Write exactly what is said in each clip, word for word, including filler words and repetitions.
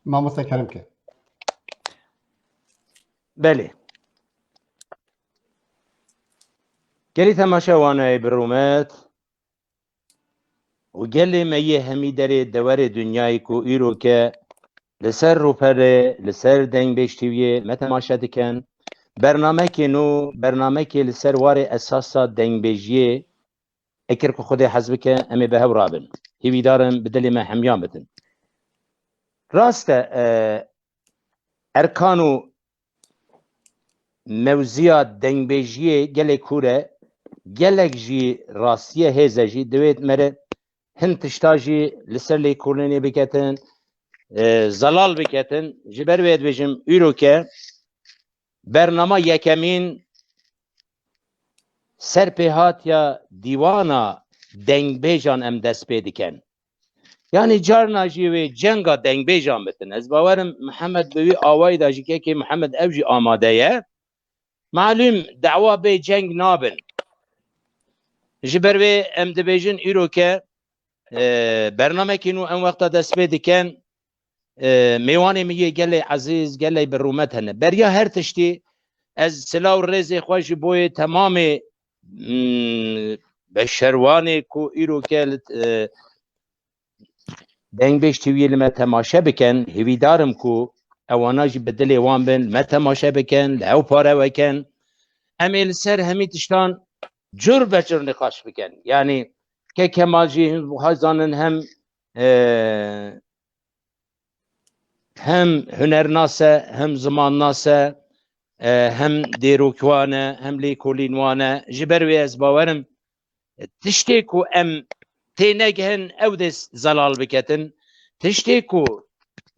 Mamoste, kerem ke. Belê. Gelî temaşewanayê bi rûmet û gelê me yê hemî derê deverê dinyayê ku îro ke li ser rûperê, li ser Dengbêj T V'yê me temaşe dikin. Bernamekê nû, bernamekê li ser warê esasa dengbêjiyê, eger ku Xwedê hez bike, em ê bi hev rabin. Hîvîdar im bi dilê me hemiyan bitin. Rast e, e, erkan û mewziya dengbêjiyê gelek kûr e, gelek jî rastiyê hêz e jî, divêt mere hin tişta jî li ser lêkolînê biketin, e, zelal biketin. Ji ber wê dibêjim, îro ke bernama yekemîn serpêhatiya dîwana dengbêjan em dest pê dikin. Yanî carna jî wê cenga dengbêjan bitin. Ez bawerim Mihemed bi wî awayî de jî kekê Mihemed ew jî amade ye. Malûm dawa bê ceng nabin. Ji ber wê em dibêjin îro ke, e, bernamekî nû em wexta dest pê dikin, e, mêwanê min yê gelê ezîz, gelê bi rûmet hene. Beriya her tiştî ez silav û rêzê xwe ji bo yê temamê, mm, beşerwanê ku îro ke li, e, Dengbêj T V'yê li me temaşe bikin, hêvîdar im ku ewana jî bi dilê wan bin, li me temaşe bikin, li hev pare wekin. Em ê li ser hemî tiştan cur be cur nîqaş bikin. Yanî ke Kemal jî him zanin hem, e, hem hunernas e, hem zimannas e, e, hem dêrokwan e, hem lêkolînwan e. Ji ber wê ez bawerim tiştê ku em tênegihin ew dê zelal biketin. Tiştê ku,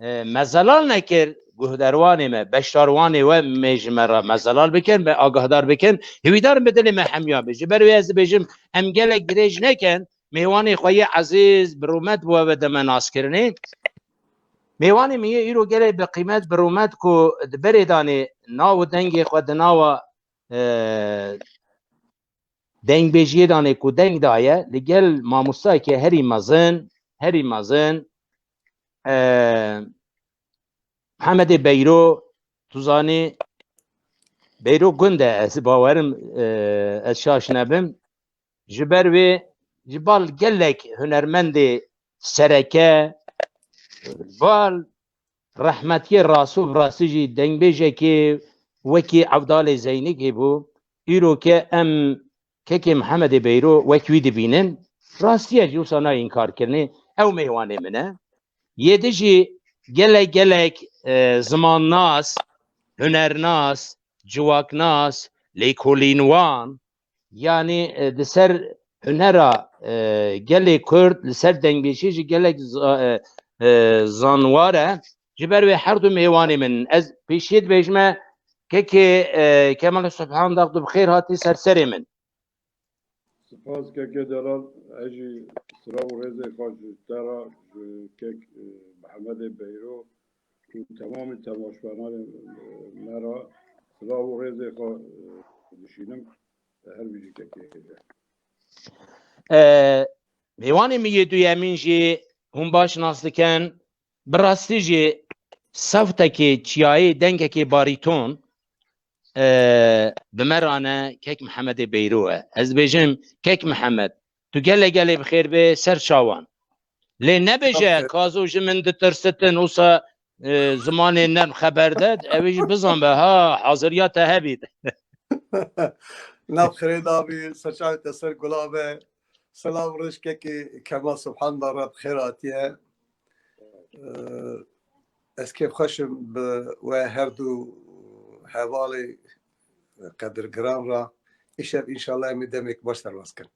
e, me zelal nekir, guhdarwanê me, beşdarwanê we mê ji me re me zelal bikin, me agahdar bikin. Hêvîdar im bi dilê me hemiya be. Ji ber wê ez dibêjim, em gelek dirêj nekin, mêwanê xwe yê ezîz, bi rûmet bi we ve dime naskirinê. Mêvanê min yê îro gelek bi qîmet, bi rûmet ku di berê danê nav û dengê xwe di nava, e, dengbêjiyê danê ku deng daye, li gel mamostayeke herî mezin, herî mezin, e, Mihemedê Beyro, tu zanî, Beyro gund e, ez bawerim, e, ez şaş nebim. Ji ber wê ji bal gelek hunermendê sereke, bal rehmetiyê rast û bi rastî jî dengbêjekê wekî Evdalê Zeynikê bû. Îro ke em kekê Mihemedê Beyro wek wî dibînin, rastiye jî wisa nayê înkarkirinê, ew mêwanê min e. Yê di jî gelek gelek, e, zimannas, hunernas, civaknas, lêkolînwan, yanî, e, di ser hunera, e, gelê Kurd, li ser dengbêjiyê jî gelek za-, e, e, zanwar e. Ji ber wê her du mêvanê min, ez pêşiyê dibêjime, kekê, e, Kemal Subhandag, tu bi xêr hatî ser serê min. Spas kekê Delal, ez jî silav û rêzê xwe ji te re, ji kek, e, Mihemedê Beyro û temamî temaşvananê, e, me re silav û rêzê xwe, e, dişînim. Her bijî kekê. E, mêvanê min yê duyemîn jî hûn baş nas dikin. Bi rastî jî sewtekê çiyayê, dengekê barîton, e, bi me re ne, kek Mihemedê Beyro e. Ez dibêjim, kek Mihemed, tu gelê gelê bi xêr bê, ser çawan. Lê nebêje, Aferin. Kazo ji min ditirsitin, wisa, e, zimanê nerm xeber de, ew ê jî bizan be, ha, haziriya te hebît. Nav xirê dabî, serçavê te ser gula be. Silav rêz kekê Kemal Subhandag re bi xêr hatiye. Ee, ez kêfxweş im bi we her du hevalê qedirgiran re. Îşev înşallah em ê demek baş derbas kin.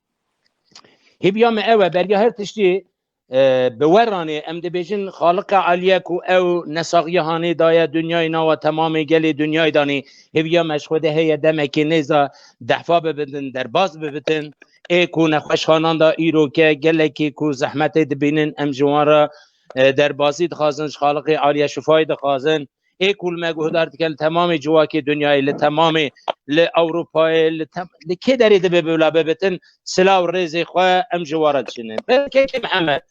Hêviya me ew e, beriya her tiştî, e, bi we ranê em dibêjin, Xaliqê Alî ye ku ew nesaxiya hanê daye dinyayê, nava temamê gelê dinyayê danê. Hêviya me ji Xwedê heye demekê nêza dehfa bibitin, derbas bibitin. Ê ku nexweşxanan de îro ke gelekê ku zehmetê dibînin, em ji wan re, e, derbasî dixwazin, ji Xaliqê Alî ye şifayê dixwazin. Ê ku li me guhdar dikin, li temamê civakê dinyayê, li temamê, li Ewropayê, li tem-, li kê derê dibe bila bibitin, silav rêzê xwe em ji wan re dişînin. Belkekê Mihemed,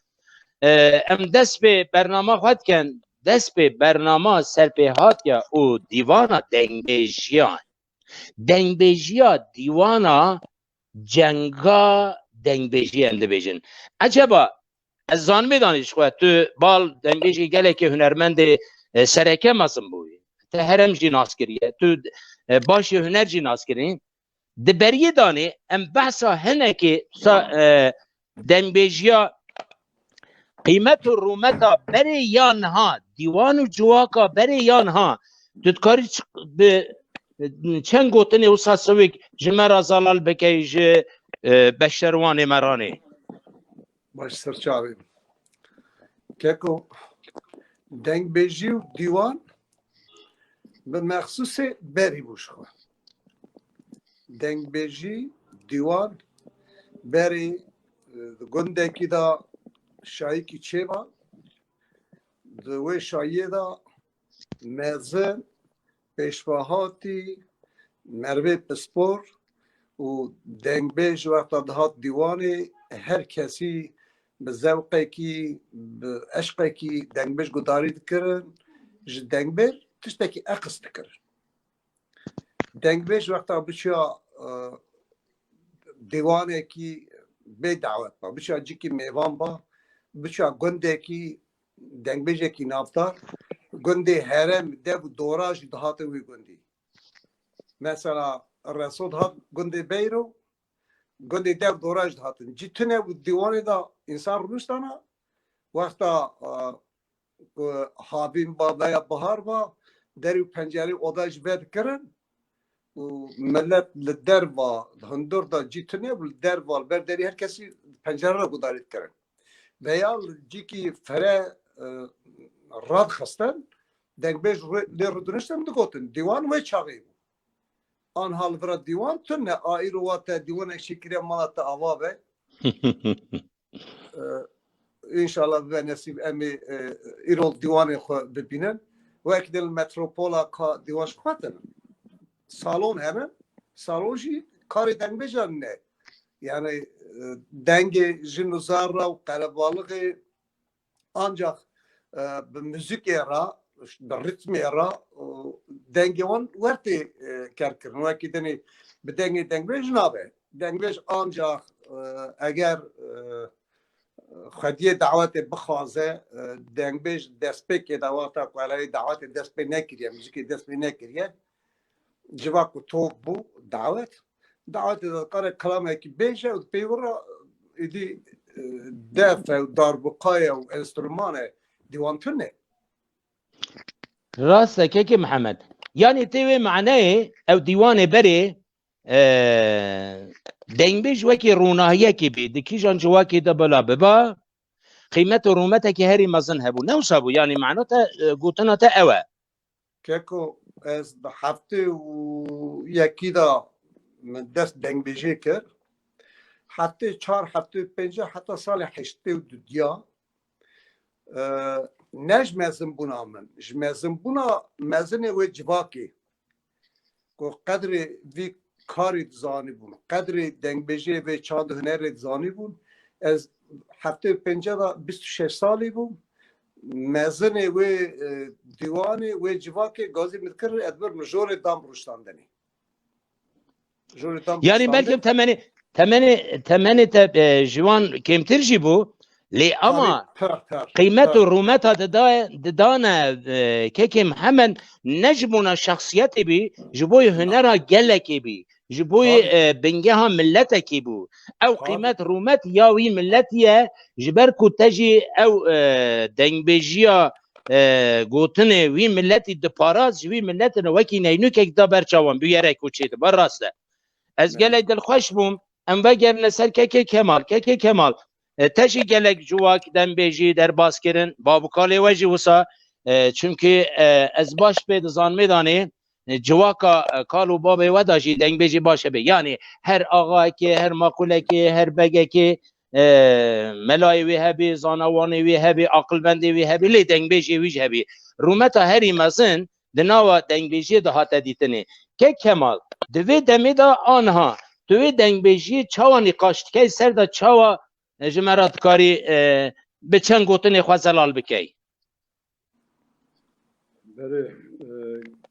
e, em dest pê bernama xwe dikin, dest pê bernama serpêhatiya û dîvana dengbêjiyan. Dengbêjiya dîwana cenga dengbêjiyê em dibêjin. Eceba, ez zanimê danî ji xwe, tu bal dengbêjê gelekê hunermendê, e, sereke mezin bûyî. Te herem jî nas kiriye. Tu, e, başê huner jî nas kirî. Di beriyê danê em behsa hinekê sa-, e, dengbêjiya qîmet û rûmeta berê ya niha, dîwan û civaka berê ya niha, tu dikarî çi-, bi çend gotinê wisa siwik ji me re zelal bikey, ji, e, beşerwanê me ranê? Baş serçavê. Keko, dengbêjî û dîwan bi mexsûsê berî bû ji xwe. Dengbêjî, dîwan, berî, e, di gundekî de şayîkî çêba, di wê şayiyê de mezin, pêşvehatî, merivê pispor û dengbêj wexta dihat dîwanê, her kesî bi zewqekî, bi eşqekî dengbêj gudarî dikirin, ji dengbêj tiştekî eqis dikirin. Dengbêj wexta biçiya, e, dîwanekî bê dawet ba, biçiya cîkî mêvan ba, biçiya gundekî, dengbêjekî navdar, gundê herem, dev û dora jî dihatin wî gundî. Mesela Reso dihat gundê Beyro, gundê dev dora jî dihatin. Cî tune bû dîwanê de însan rûniştana, wexta, e, ku havîn ba veya bihar ba, derî û pencereyê oda ji ve dikirin û milet li derva, li hundir de cî tune bû, li derva, li ber derî her kesî pencere re gudarî dikirin. Veya li cîkî fere, e, radixistin, dengbêj rê-, lê rûdiniştin digotin, dîwan wê çaxê bû. Anha li vira dîwan tune, a îro wa te dîwanek çêkiriye mala te ava be. E, Înşallah bibe nesîb em ê, e, îro dîwanê xwe bibînin. Wek di li metropola ka dîwan ji xwe tinin. Salon hene. Salon jî karê dengbêjan ne. Yani, e, dengê jin û zar ra û qerebalixê ancak, e, bi muzîkê ra, bi ritmê ra, e, dengê wan wertê, e, kerkirin. Wekî dinê bi dengê dengbêj nabe. Dengbêj ancak, e, eger, e, xwediyê dawetê bixwaze, e, dengbêj destpêkê de wexta ku elayê dawetê dest pê nekiriye, muzîkê dest pê nekiriye, civak ku top bû dawet, dawetê de dikare kilamekî bêje û pê wira êdî, e, def e û darbukaye û enstrûmane dîwan tune. Rast e kekê Mihemed. Yanî tê wê maneyê ew dîwanê berê, e, dengbêj wekî rûnahiyekê bî, di kîjan civakê de bila biba, qîmet û rûmetekî herî mezin hebû. Ne wisa bû, yanî mana te, e, gotina te ew e. Keko, ez di heftê û yekî de min dest dengbêjê kir. Heftê çar, heftê pênc, heta salê heştê û dudiya, e, ne ji mezinbûna min, ji mezinbûna mezinê wê civakê ku qedrê vî karî dizanîbûn, qedrê dengbêjiyê vê çand û hunerê dizanîbûn, ez heftê û pênc de bîst û şeş salî bûm. Mezinê wê, e, dîwanê, wê civakê gazî min dikir, ez bir min jorê dam rûştandinê. Jorê dam Yanî rûştandin. Belkim temenê, temenê, temenê te, e, ji wan kêmtir jî bû. Lê ama Tabii, pir, pir, qîmet pir. û rûmeta dida-, didane, e, kekê Mihemed ne ji bona şexsiyetê bî, ji bo hunera gelekê bî, ji bo Tabii. e, bingeha miletekî bû. Ew Tabii. qîmet rûmet ya wî miletî ye, ji ber ku te jî ew, e, dengbêjiya, e, gotinê wî miletî diparast, ji wî miletê ne wekî neynûkek da ber çawan, bûyerek û çê dibe, rast e. Ez Evet. gelek dilxweş bûm. Em vegerine ser kekê Kemal. Kekê Kemal, e, te jî gelek civak dengbêjî derbas kirin. Babûkalê we jî wisa, e, çimkî, e, ez baş pê dizanmê danê, e, civaka, e, kal û babê we da jî dengbêjî baş hebe. Yanî her axayekê, her maqûlekê, her begekê, e, melayê wê hebî, zanawanê wê hebî, aqilmendê wê hebî, lê dengbêjê wî jî hebî. Rûmeta herî mezin di nava dengbêjiyê de hate dîtinê. Kek Kemal, di vê demê de aniha tu wê dengbêjiyê çawa nîqaş dikey, ser de çawa, e, ji me re dikarî, e, bi çend gotinê xwe zelal bikey? Belê, e,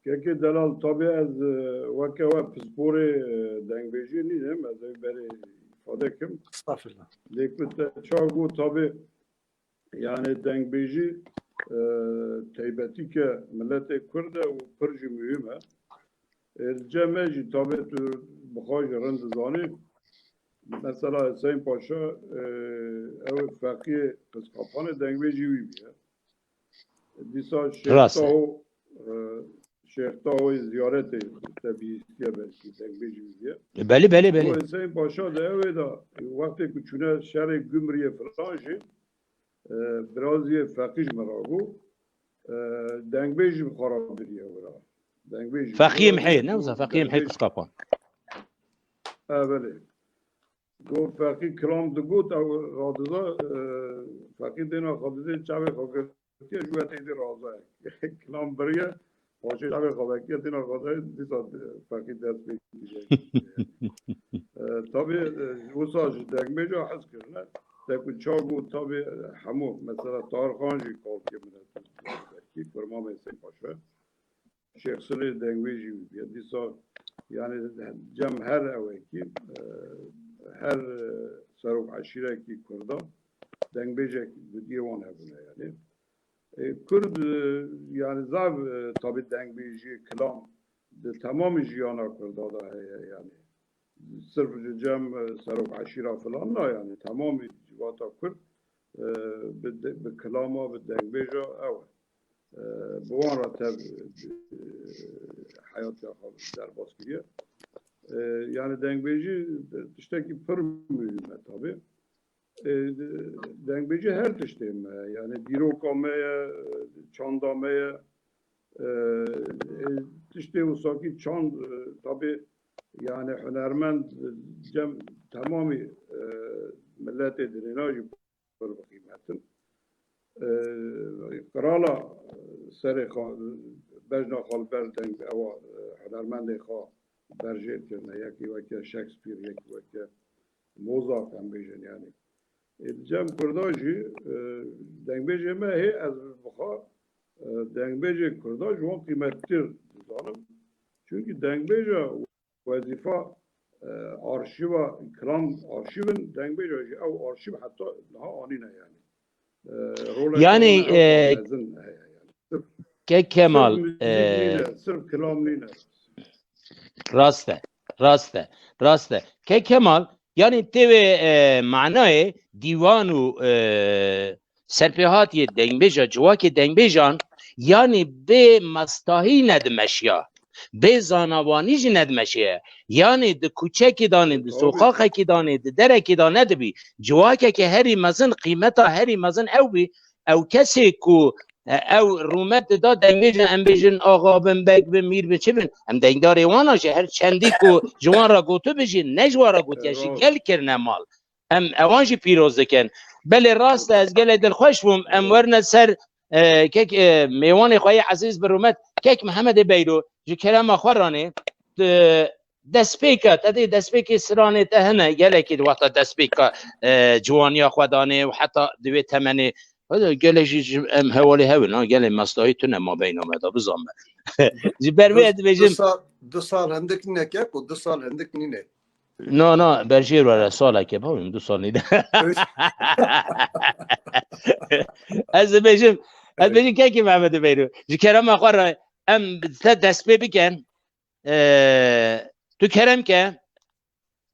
kekê delal, tabî ez, e, weke we pisporê, e, dengbêjiyê nînim, ez ê berê îfade kim. Estağfirullah. Lê ku te çawa got, tabî Yani dengbêjî, e, teybetîke miletê Kurd e û pir jî muhîm e. Ê, li cem me jî tabê tu bi xwe jî rind dizanî. Mesela Hüseyin Paşa, e, ew feqiyê Qizqapanê dengbêjî wî bûye. Dîsa Şêx Rast e. Taho, e, Şêx Tahoyê ziyaretê te bihîstiye belkî dengbêjî wî bûye. Belê, belê, belê. Hüseyin Paşa de ew ê de wextê ku çûne şerê Gumriyê filan jî, e, biraziyê feqî ji min re got, e, dengbêj jî bi xwe re biriye wira. Dengbêj jî Feqiyê biriye Mihê, got, ne wisa Feqiyê Mihê dengbêj Qizqapan. E, belê. Got feqî kilam digot, ew radiza, e, feqî dêna xwe didê çavê xwe girtiye, ji wetê dê raza ye. Kilam biriye, paşê çavê xwe vekiye, dêna raza ye, dîsa feqî dest pê kiriye. E, tabî, e, wisa ji dengbêja hez kirine. Te ku ça got, tabî, e, hemû, mesela Tahir Xan jî kalkê min e, belkî kurmamê Hüseyin Paşa. Şêx Silê dengbêjî wî bûye. Dîsa, yani, cem her ewekî, e, her, e, serok eşîrekî Kurda dengbêjek didiyê wan hebûne, yani. E, Kurd, e, yani, zaf, e, tabî dengbêjî, kilam di temamî jiyana Kurda de heye, yani. Sirf ji cem, e, serok eşîra filan na, yani, temamî civata Kurd, e, bi de-, bi kilama, bi dengbêja ew e. E, bi wan re tev, e, heyatiya xwe derbas kiriye. E, yani dengbêjî tiştekî pir muhîm e tabî. E, dengbêjî her tiştê me ye. Yani dîroka me ye, çanda me ye. E, e, tiştê wisa kî çand, e, tabî yani hunermend, e, cem temamî, e, miletê dirêna jî pir bi qîmet in. Rala serê xwe, bejna xwe li ber deng ewa, e, hunermendê xwe berjêr kirine. Yekî weke Shakespeare, yekî weke Mozart em bêjin yani. Ê, di cem Kurda jî, e, dengbêjê me hê ez bi xwe, e, dengbêjê Kurda ji wan qîmettir dizanim. Çünkü dengbêja wezîfa, e, arşîva, kilam arşîv in, dengbêja jî ew arşîv heta niha anîne yani. E, roleke Yani, wan ew e, mezin heye yani. Sirf, Kek Kemal, sirf muzîk e, nîne, sirf kilam nîne. Rast e, rast e, rast e. Kek Kemal, yani tê wê, e, manayê dîwan û, e, serpêhatiyê dengbêja, civakê dengbêjan, yani bê mestahî nedimeşiya, bê zanawanî jî nedimeşiye. Yani di kuçekî danê, di Tabii. soqaxekî danê, di derekî da nedibî. Civakeke herî mezin, qîmeta herî mezin ew bî. Ew kesê ku, e, ew rûmet dida dengbêjin, em bêjin axa bin, beg bin, mîr bin, çi bin. Em dengdarê wan a jî, her çendî ku ji wan re gotibi jî, ne ji wan re gotiye, ji Rast. gel kirine mal. Em ewan jî pîroz dikin. Belê rast e, ez gelek dilxweş bûm. Em werine ser, e, kek, e, mêwanê xwe yê ezîz bi rûmet, kek Mihemedê Beyro, ji kerema xwe ranê, e, destpêka, te dê destpêkê stranê te hene, gelekî di wexta destpêka, e, ciwaniya xwe danê û heta di wê temenê, hede gelek jî ji em hevalê hev in, ha, gelê mestahî tune ma beyna me de, bizanme. Ji ber wê Du, ez dibêjim. du sal, du sal hindik nîne kek û du sal hindik nîne. Na, na, berjêr were saleke, bavim, du sal nîne. Evet. Ez dibêjim, ez Evet. dibêjim kekî Mehmet Beyro. Ji kerema xwe re em te dest pê bikin. E, tu kerem ke,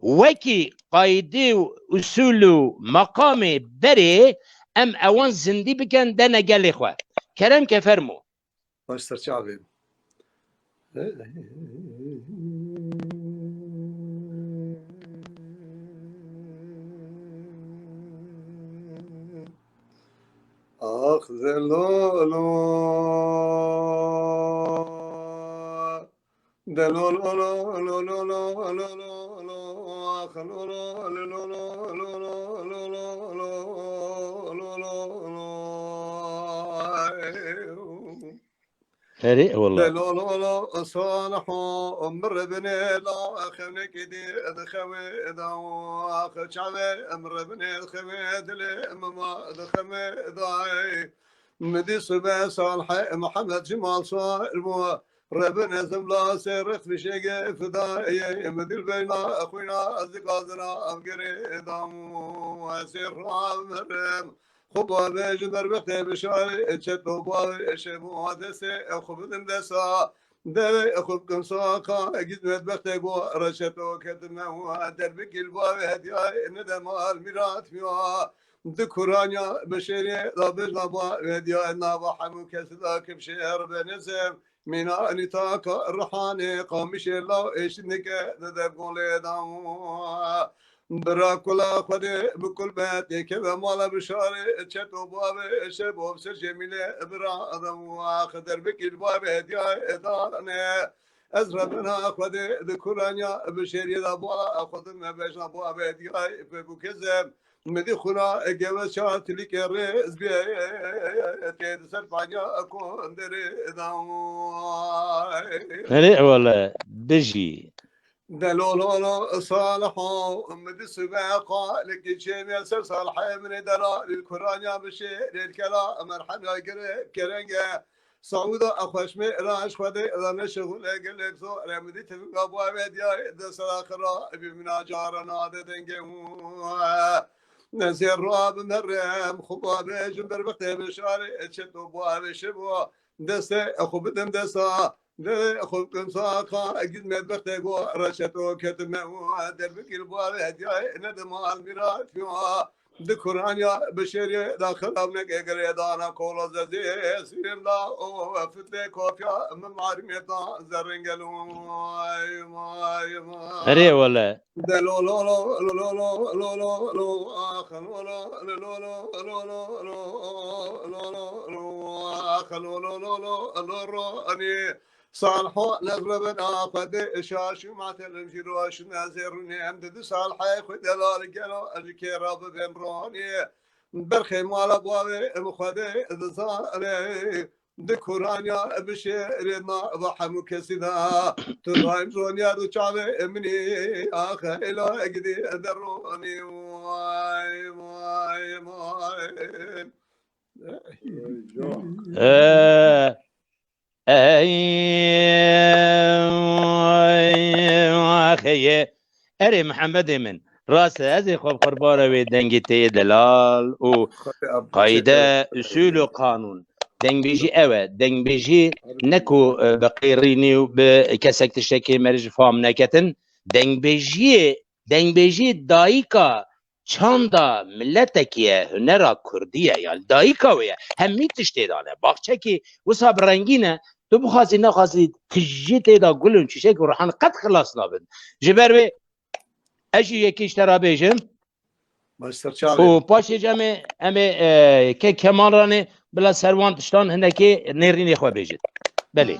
wekî qaydê û usul û meqamê berê em ewan zindî bikin dene gelê xwe. Kerem ke fermo. Baş ser çavê. Ax zelolo. Herê, e, wallah. Delolo Saliho, umr binê la xewnekê dî dixewe da, ax çavê umr binê dixewe dilê mama dixewe da. Midî sibe Salih Muhammed Cemal Sar bû. Rebin ezim la serrix fişege fidayê, midî beyna xwîna ez dikazina avgere dam. Sêr ravmerim. Xwe bavê ji ber bextê bişarê, çeto bavê şebo destê xwe bidim desa. Devê xwe bikim saqa, gizmet bextê go reçeto ketime wa. Derbikil bavê hediyayê, ne demal mirat miya. Di kuranya bişêrê da bijna bavê hediyayê, nava hemû kes da kim şêr benizim. Mîna nîtaka rihanê, qamişê law êşindike di dev golê da. Bira kula Xwedê bi kul be, têkeve mala bişarê, çeto bavê şebo ser Cemîlê bira adam wa xeder bikil bavê hediyayê dane. Ez rebena Xwedê di kuranya bişêriyê da ba Xwedê me bejna bavê hediyayê pê bûkezem. Midî xuna geve çar tilîkê rêz bê, tê di ser panya konderê da. Herê wele bijî. Delololo Saliho, min di sibe qalekî çêmê ser Salihê min ê dela lil kuranya bişê lil kela merhemya gire kerenge. Sawuda xweşmê raş Xwedê da neşixule gelek zor e, min di tivinga bavê diyayê de sera xira bî mina cara nade denge. Nezê ra bi merem xwe bavê jin berbextê bişarê çeto bavê şibo. Destê xwe bidim desta, dê xwe bikim saqa, gizmet bextê go reçeto ketime û derbikil bavê hediyayê nedim al mîrat yo. Di kuranya bişêrê da xirab neke girê dana kola zezê sîrim da o fitlê kopya min marimê da zerringel vay vay vay. Erê wele. De lo lo lo lo lo lo lo lo lo lo ax lo lo lo lo lo lo lo lo lo lo ax lo lo lo lo lo ro ani. Salho nezre ben axwede şaşu matelem jiro şun ezerune em de du salhay xwe delal gelo el kera bibem roni. Berxê mala bavê em Xwedê dizane. Di kuranya bişêrê nava hemû kesî de. Tu daîm ronya du çavê minî, ax hêla gidî derronî. Vay, vay, vay. Ee, ey, axê ye. Erê Mihemedê min, rast e, ez ê xwe bi qurbana wê dengê te yê delal û qayde, usul û qanûn. Dengbêjî ew e. Dengbêjî ne ku, e, bi qêrînî û bi kesek tiştekê me ji fam neketin. Dengbêjiyê, dengbêjî dayika çanda miletekî ye, hunera kurdî ye, ya dayika wê ye. Hemî tiştê dane. Baxçekî wisa bi rengîn e. Tu bixwazî nexwazî tijî tê de gul û çîçek û rihan qet xilas nabin. Ji ber wê ez jî yekî ji te re bêjim. Û paşê cem ê em ê, e, kek Kemal ranê bila ser wan tiştan hinekê nêrînê xwe bêjin. Belê.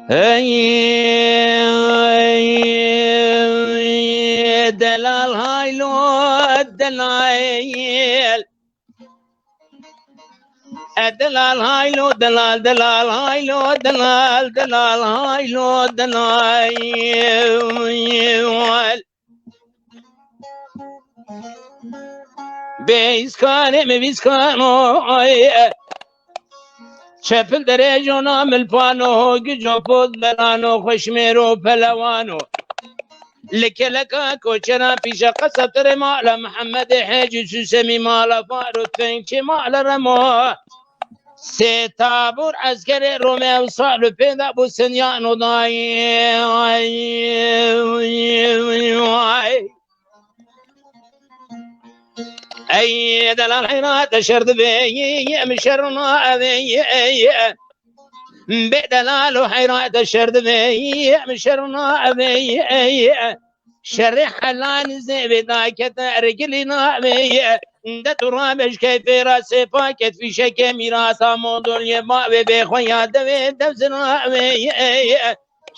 Hey, delal haylo delal. E delal haylo delal, delal haylo delal, delal haylo delal. Bê îskanê mi vîskano ay. Çepil derê jona milpano, gico poz belano, xweşmêro pelewano. Li keleka koçera pîşe qesa tirê mala Mihemedê Hecî Susemî mala Farû Fençê mala Remo. Sê tabûr eskerê Rome ew sal û pê de bû sinyano dayê. Ey delal heyra te şer divê, em şer navê. Bê delal û heyra te şer divê, em şer navê. Şerê helan zêvê dakete ergilî navê. De tu rabe ji keyfê ra sêfa ket fîşeke mîrasa modoliyê bavê bê xwe ya devê dev zinavê.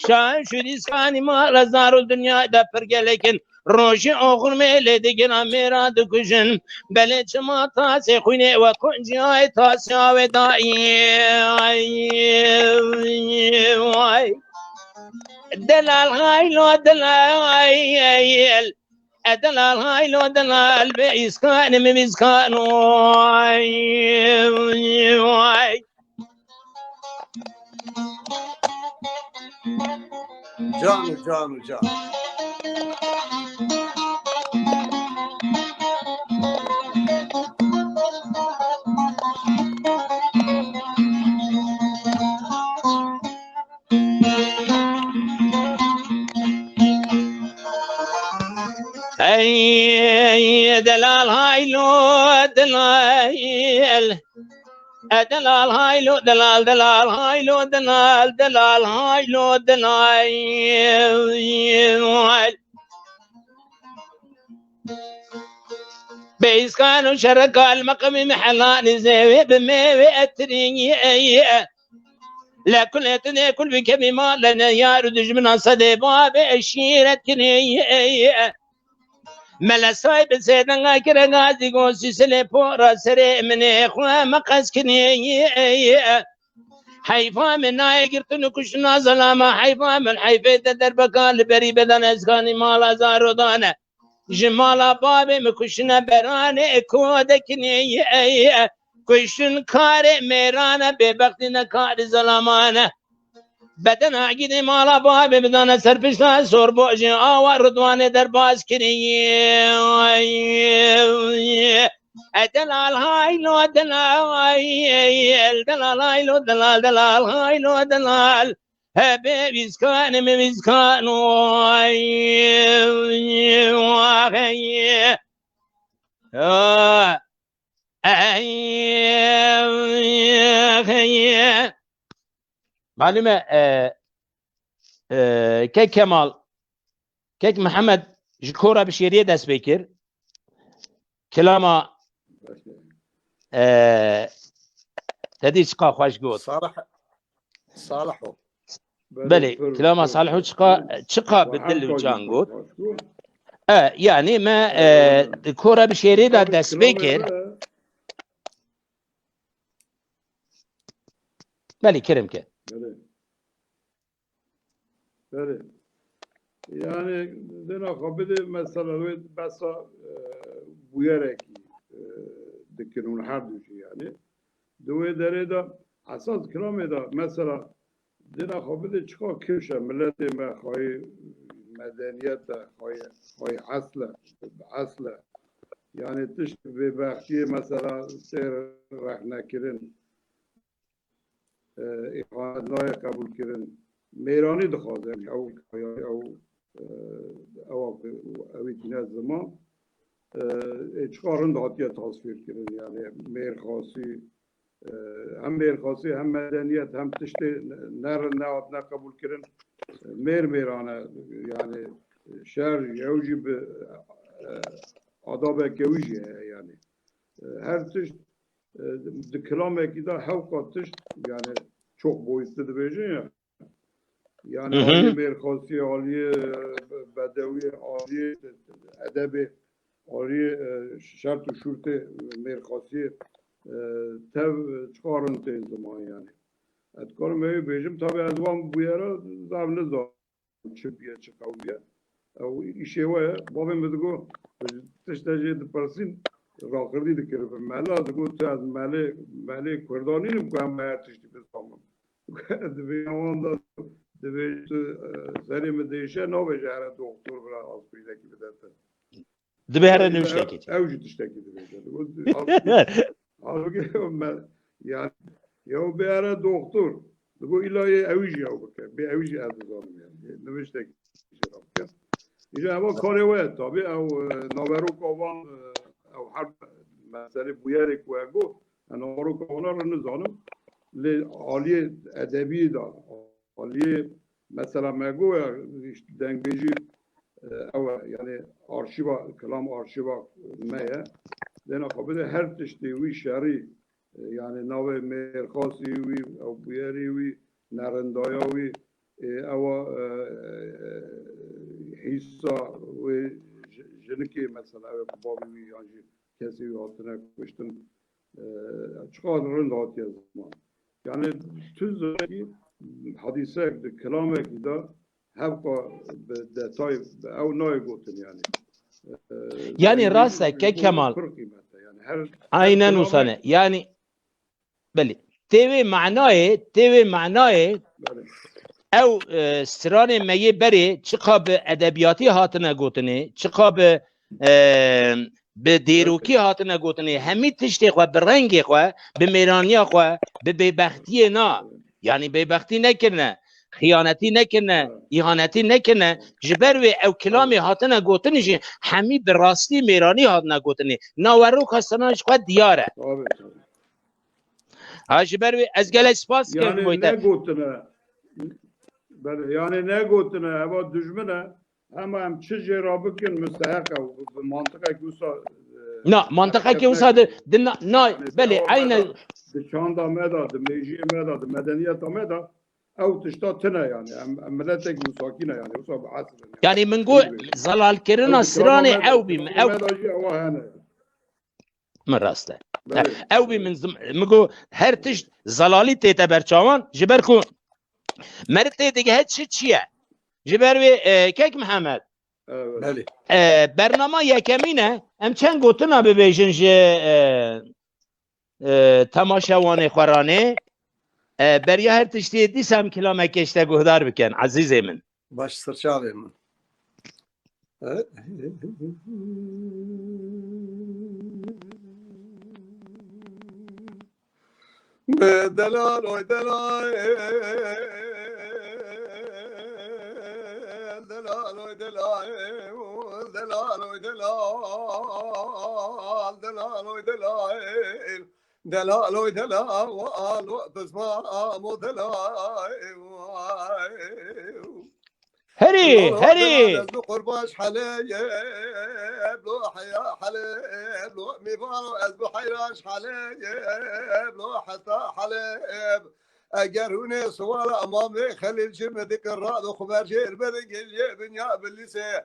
Şaş û dîskanî mala zar û dinya de pir gelek in. Rojê oxir mêlê digina mêra dikujin. Belê çima tasê xwînê we qunciyayê tasê avê dayê. Ay, ay. Delal haylo delal. E delal haylo delal be îskan mi vîskan. Ay, ay. Can û can û can. Ey delal haylo delal. E delal haylo delal, delal haylo delal, delal haylo delal. Beyzkan û şerekal meqemî mehelanî zêwê bi mêwê etirî. Le kulê tu nê kul bikevî ma le ne yar û dijminan sedê bavê eşîret kinê. Mele say bi sêdenga kire gazî go sîsilê pora serê minê xwe me qez kinê. Heyfa min nayê girtin û kuştina zelama, heyfa min heyfê te derbeka li berî bedan ez kanî mala zaro dane. Ji mala bavê min kuştine beranê, ko dekinê ye ye. Kuştin karê mêrane, bêbextî ne karê zelamane. Bedena gidê mala bavê min dane ser pişta sorbojê awa Ridwanê derbas kiriye. E delal haylo delal, delal haylo delal, delal haylo delal. Hebe vîskan, me vîskan, oy, oy, oy. Ah, ey, ey. Malum e, e, e, Kek Kemal, Kek Mihemed ji kora bi şêriyê dest pê kir. Kilama, e, te dî çiqa xweş got. Salih, Salih o. Belê, kilama Salih o çiqa, çiqa bi dil û can got. E, yani me, e, kora bi şêrê de dest pê kir. Belê, kerem ke. Belê. Belê. Yani dina xwe bidê mesela wê besa, e, bûyerekî, e, dikin hûn her du jî yani. Di wê derê de esas kilamê de mesela dina xwe bidê çiqa kifş e, miletê me xwayê medeniyet e, xwayê, xwayê esl e, esl e. Yani tişt bêbextiyê mesela tê rexnekirin, e, îhanet nayê qebûlkirin. Mêranî dixwaze ew, ew, ew, e, ew, ew tîne ziman. E, ê çiqa rind hatiye tasvîrkirin, yani mêrxasî, e, hem mêrxasî, hem medeniyet, hem tiştê ne, ne, nehatine qebûlkirin. Mêr mêrane, yani şer, ew jî bi, e, adabeke wî jî heye yani. E, her tişt, e, di kilamekî de hewqa tişt, yani çok boyutlu dibêjin ya. Yani Hı hı. aliyê mêrxasiyê, aliyê, e, bedewiyê, aliyê edebê, aliyê, e, şert û şûrtê mêrxasiyê, e, tev, e, çiqa rind tên ziman yani. Ez dikarim ew bêjim, tabi ez wan bûyera zaf nizanim çi bûye, çi qewimiye. Ew îşê we ye. Bavê min digo, tişte jê dipirsîn, raqirdî dikir bi mela, digo, tu ez melê, melê Kurdan nînim ku em her tiştî bizanin. Divê wan da, divê tu, e, serê min dêşe, nabêje here doktor bira aspirînekî bide te. Divê here nûştekê çi. Ew jî tiştekî dibêje. Digo, halbuki, halbuki me, yani, ya bê here doktor. Digo, îla yê ew jî ew bike. Bê ew jî ez dizanim yani. Niviştekî jî ew bike. Îja eva karê we ye. Tabi ew, e, naveroka wan, e, ew her meselê bûyerê ku e got, e, naveroka wana re nizanim. Lê aliyê edebî de, aliyê mesela me got ya, işte, dengbêjî, e, ew e, yani arşîva, kilam arşîva me ye. Dêna xwe bide her tiştê wî şerî, e, yani navê mêrxasî wî, ew bûyerî wî, nerindaya wî, e, ewa, e, e, hîsa wê ji-, jinikê mesela ew ku bavê wî yan jî kesê wî hatine kuştin, e, çiqas rind hatiye ziman. Yani tu zanî hadîsek di kilamekî de hevqa bi detay bi ew nayê gotin yani. E, Yani dengê rast e, jî kek Kemal. Pir qîmet e. Yani her, her Aynen kilamek usane. Yani belê. Tê wê manayê, tê wê manayê Belê. ew, e, stranê me yê berê çiqa bi edebiyatî hatine gotinê, çiqa bi, e, bi dêrokî hatine gotinê, hemî tiştê xwe, bi rengê xwe, bi mêraniya xwe, bi bêbextiyê na. Yani bêbextî nekirine, xiyanetî nekirine, îhanetî nekirine. Ji ber wê ew kilamê hatine gotinê jî hemî bi rastî mêranî hatine gotinê. Naveroka sinan ji xwe diyar e. Tabii, tabii. Ha, ji ber wê ez gelek spas dikim Yani ji bo te. Ne gotine, belê, yani ne gotine, eva dijmin e, hema em çi jê re bikin, musteheq e, bi, bi mantiqek wisa, e, Na, mantiqekê wisa di, di na, na, yani belê, di ava me aynen. De, di çanda me de, di mêjiyê me de, di medeniyeta me de, ew tişta tine yani, em, em miletek wisakî ne yani, wisa bi esil in yani. Yani min got, Buyurun. Zelalkirina Ew stranê dikirana me de, ew bî, stranê ew me de jî ewa hene. Min rast e. Belê. Ew bî min zim-, min got her tişt zelalî tête ber çawan, ji ber ku meriv tê digihe çi çi ye. Ji ber wê, e, kek Mihemed. Evet. Belê. E, bernama yekemîn e. Em çend gotina bibêjin ji, e, e, temaşewanê xwe ranê. E, beriya her tiştî dîsa em kilamekê ji te guhdar bikin, ezîzê min. Baş sirçavê min. Delal oy delal, delal oy delal, delal oy delal, delal oy delal. Delal oy delal, pizma amo delal. Herî, herî. Ez bi qurbaş helê, blo heya helê, blo mîvaro ez bi heyraş helê, blo heta helê. Eger hûnê siwara Mamê Xelîl ji me dikin rado xwe berjêr berin geliyê dinya bilîsê.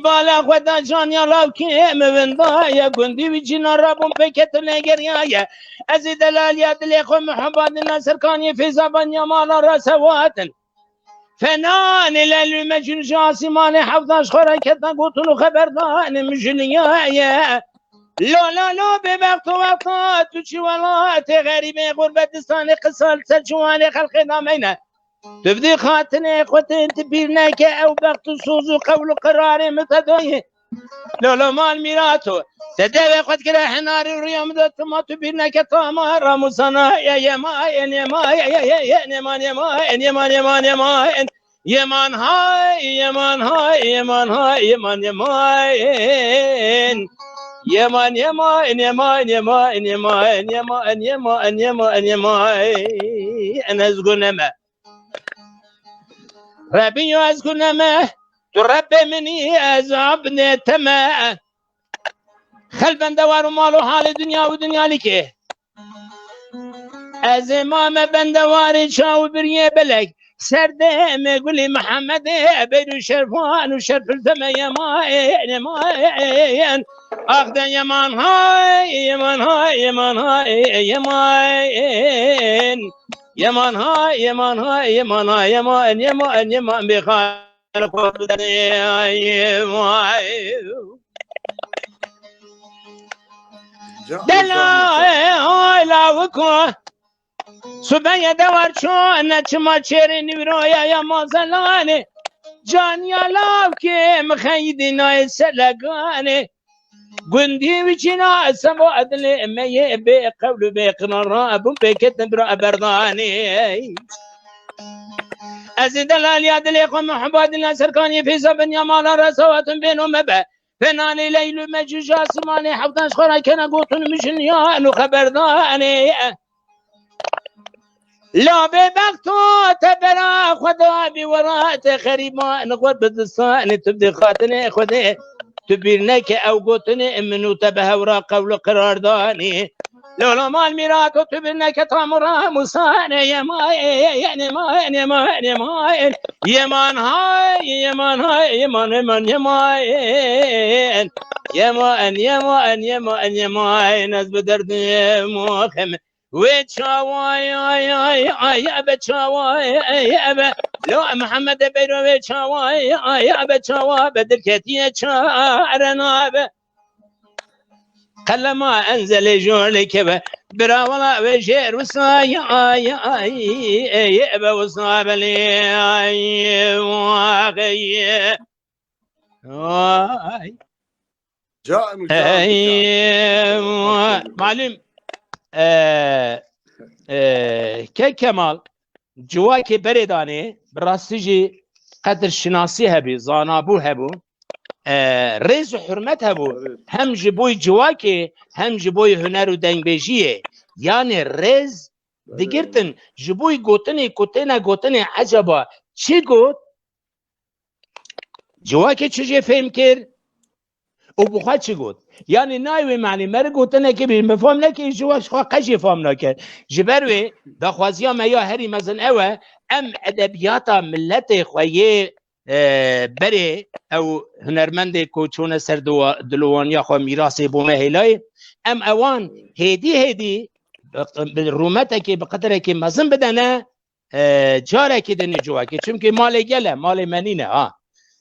bala xwe da caniya lavkê min winda ye, gundî wî cîna rabûn pêketin lê geriya ye. Ez ê delaliya dilê xwe muheba dina serkaniyê fêza baniya mala rasewatin. Fenanê lelû mecûn ji asîmanê hevdaş xwe re ketin gotin û xeberdanê min jiniya ye. Lo lo lo bêbext û wexta tu çi welatê xerîbê xurbetistanê qisal ser çiwanê xelqê dameyne. Tu bi dî xatinê xwe tên tu bîr neke ew bext û soz û qewl û qirarê min te dayê. Lolo mal mîrato. Te devê xwe dikire henarî û riya min de tima tu bîr neke tama ramusana ye yema ye nema ye ye ye ye nema nema ye nema nema nema ye. Yeman hay, yeman hay, yeman hay, yeman yeman. Yeman yeman, yeman yeman, yeman yeman, yeman yeman, yeman yeman. En ez guneme. Rebî yo ez guneme. Tu Rebbê min î, ez abdê te me. Xel bendewar û mal û halê dinya û dinyalîkê. Ez ê mame bendewarê çaw biriyê belek. Serdê me gulî Mihemedê bêrû şerfan û şerfil te me yemayên, yemayên. Ax de yeman hay, yeman hay, yeman hay, yemayên. Yeman hay, yeman hay, yeman hay, yeman, yeman, yeman bêxal. Delay lawiko. Subeye dewar ço ne çima çêrê nîvroya ya mazelane. Caniya lavkê mixeyîdî nayê selegane. Gundî wî çîna seba dilê me yê bê qewl û bê qirara bûn pêketin bira berdanê. Ez ê delaliya dilê xwe muheba dila serkaniyê fêza benya mala resawatin bêno me be. Fenanê leyl û mecû ji asimanê hevdan ji xwe re kene gotin mijin ya eno xeberdanê. La bêbexto te bera xwe da bî wera te xerîban xwe bi disanê tu bi xatinê Xwedê. Tu bîr neke ew gotinê min û te bi hewra qewl û qirar danê. Dolaman mîra ku tu bineke tamura musane yemayen, yemayen, yemayen, yemayen. Yeman hay, yeman hay, yeman, yeman, yemayen. Yemayen, yemayen, yemayen, yemayen, ez bi derdê muxim. Wê çawa, ay, ay, ay, ay, ebe çawa, ay, ebe. Lo, Mihemed e beyro wê çawa, ay, ay, ebe çawa, be dirketiye çare nabe. Qelema enzelê jolê keve. Bira wala wê jêr wisa ya ay ay ey be wisa belê ay. Ay. Ay. Ca em ca Ey. Malum. E, e, Kek Kemal civakê berê danê, bi rastî jî qedir şinasî hebû, zanabû hebû. E, rêz û hurmet hebû. Evet. Hem ji boy civakê, hem ji boy huner û dengbêjiyê. Yanî rêz Evet. digirtin. Ji boy gotinê ku têne gotinê ecaba çi got? Civakê çi jê fêm kir? Û bi xwe çi got? Yanî nayê wê manî, meri gotinekê bî, min fam nekir, civak ji xwe qe jê fam nake. Ji ber wê daxwaziya me ya herî mezin ew e, em edebiyata miletê xwe yê e, berê ew hunermendê ku çûne ser diwa-, dilowaniya xwe mîrasê bo me hêlayê, em ewan hêdî hêdî bi, bi rûmetekê, bi qedirekê mezin bidene, e, carekê dinê civakê. Çimkî malê gel e, malê me nîne ha.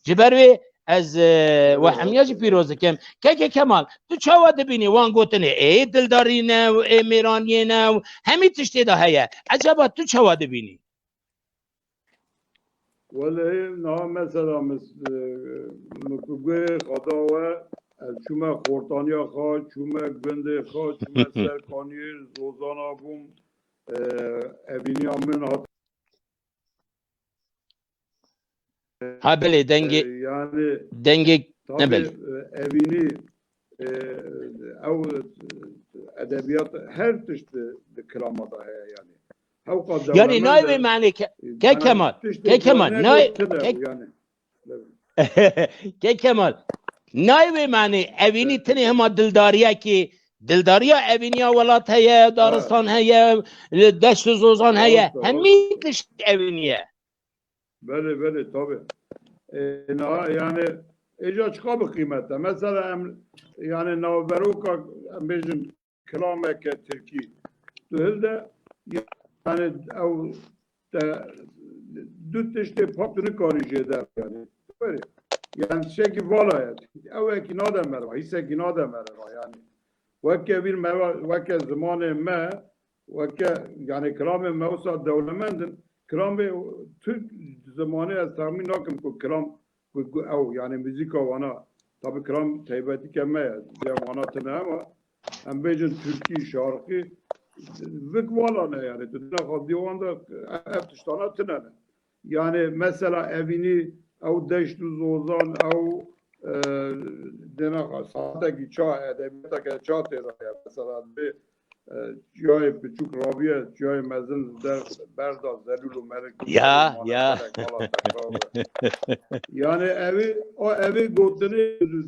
Ji ber wê ez, e, we hemiya jî pîroz dikim. Keke Kemal, tu çawa dibînî wan gotinê, ê dildarî ne û ê mêraniyê ne û hemî tiştê de heye. Ecaba tu çawa dibînî? Wele niha mesela mis-, e, min ku guhê xwe da we, ez çûme xortaniya xwe, çûme gundê xwe, çûme ser kaniyê, zozana bûm, e, evîniya min hat. Ha belê, dengê, E, yani, dengê tabii, nebel. E, evînî, e, ew, e, edebiyat, her tişt di, di kirama da heye yani. Hewqa Yanî dewlemend nayê wê e, manê ke, e, ke yani Kemal, tiştê ke Kemal, cane nayê, tine ke, yani. Ke Kemal, nayê wê manê evînî Evet. tinê hema dildariyekê, dildariya evîniya welat heye, Ha. daristan heye, deşt û zozan heye, Doğru, doğru. hemî tişt evîniye. Belê, belê, tabii. E, na, yani, êca çiqa bi qîmet e. Mesela em, yani, navberoka, em bêjin, kilameke tirkî. Tu hilde, yani, ew te, du tiştê pak tu nikarî jê der, yani. Böyle. Yani, tiştekî vala ye. Ew ekî nade meriva, hîsekî nade meriva, yani. Weke vîr me, weke zimanê me, weke, yani, kilamê me wisa dewlemend in. Kilamê Türk zimanê ez texmîn nakim ku kilam, ku, ku ew, yani, muzîka wana, tabi kilam taybetîke me ye, ziya wana tine ama em bêjin Tirkî, Şarkî, vik vala ne, yani, tu dina xwe dî wan de ev tiştana tine ne. Yani, mesela, evînî, ew deşt û zozan, ew, e, dêna saetekî ça, edebiyateke ça tê de ye. Mesela, dê, e, çiyayê piçûk rabiye, çiyayê mezin der, berda zelûl û melik û Ya, zelûl ya. mane, vala tekrar be. Yani, evî, o evî gotinê zû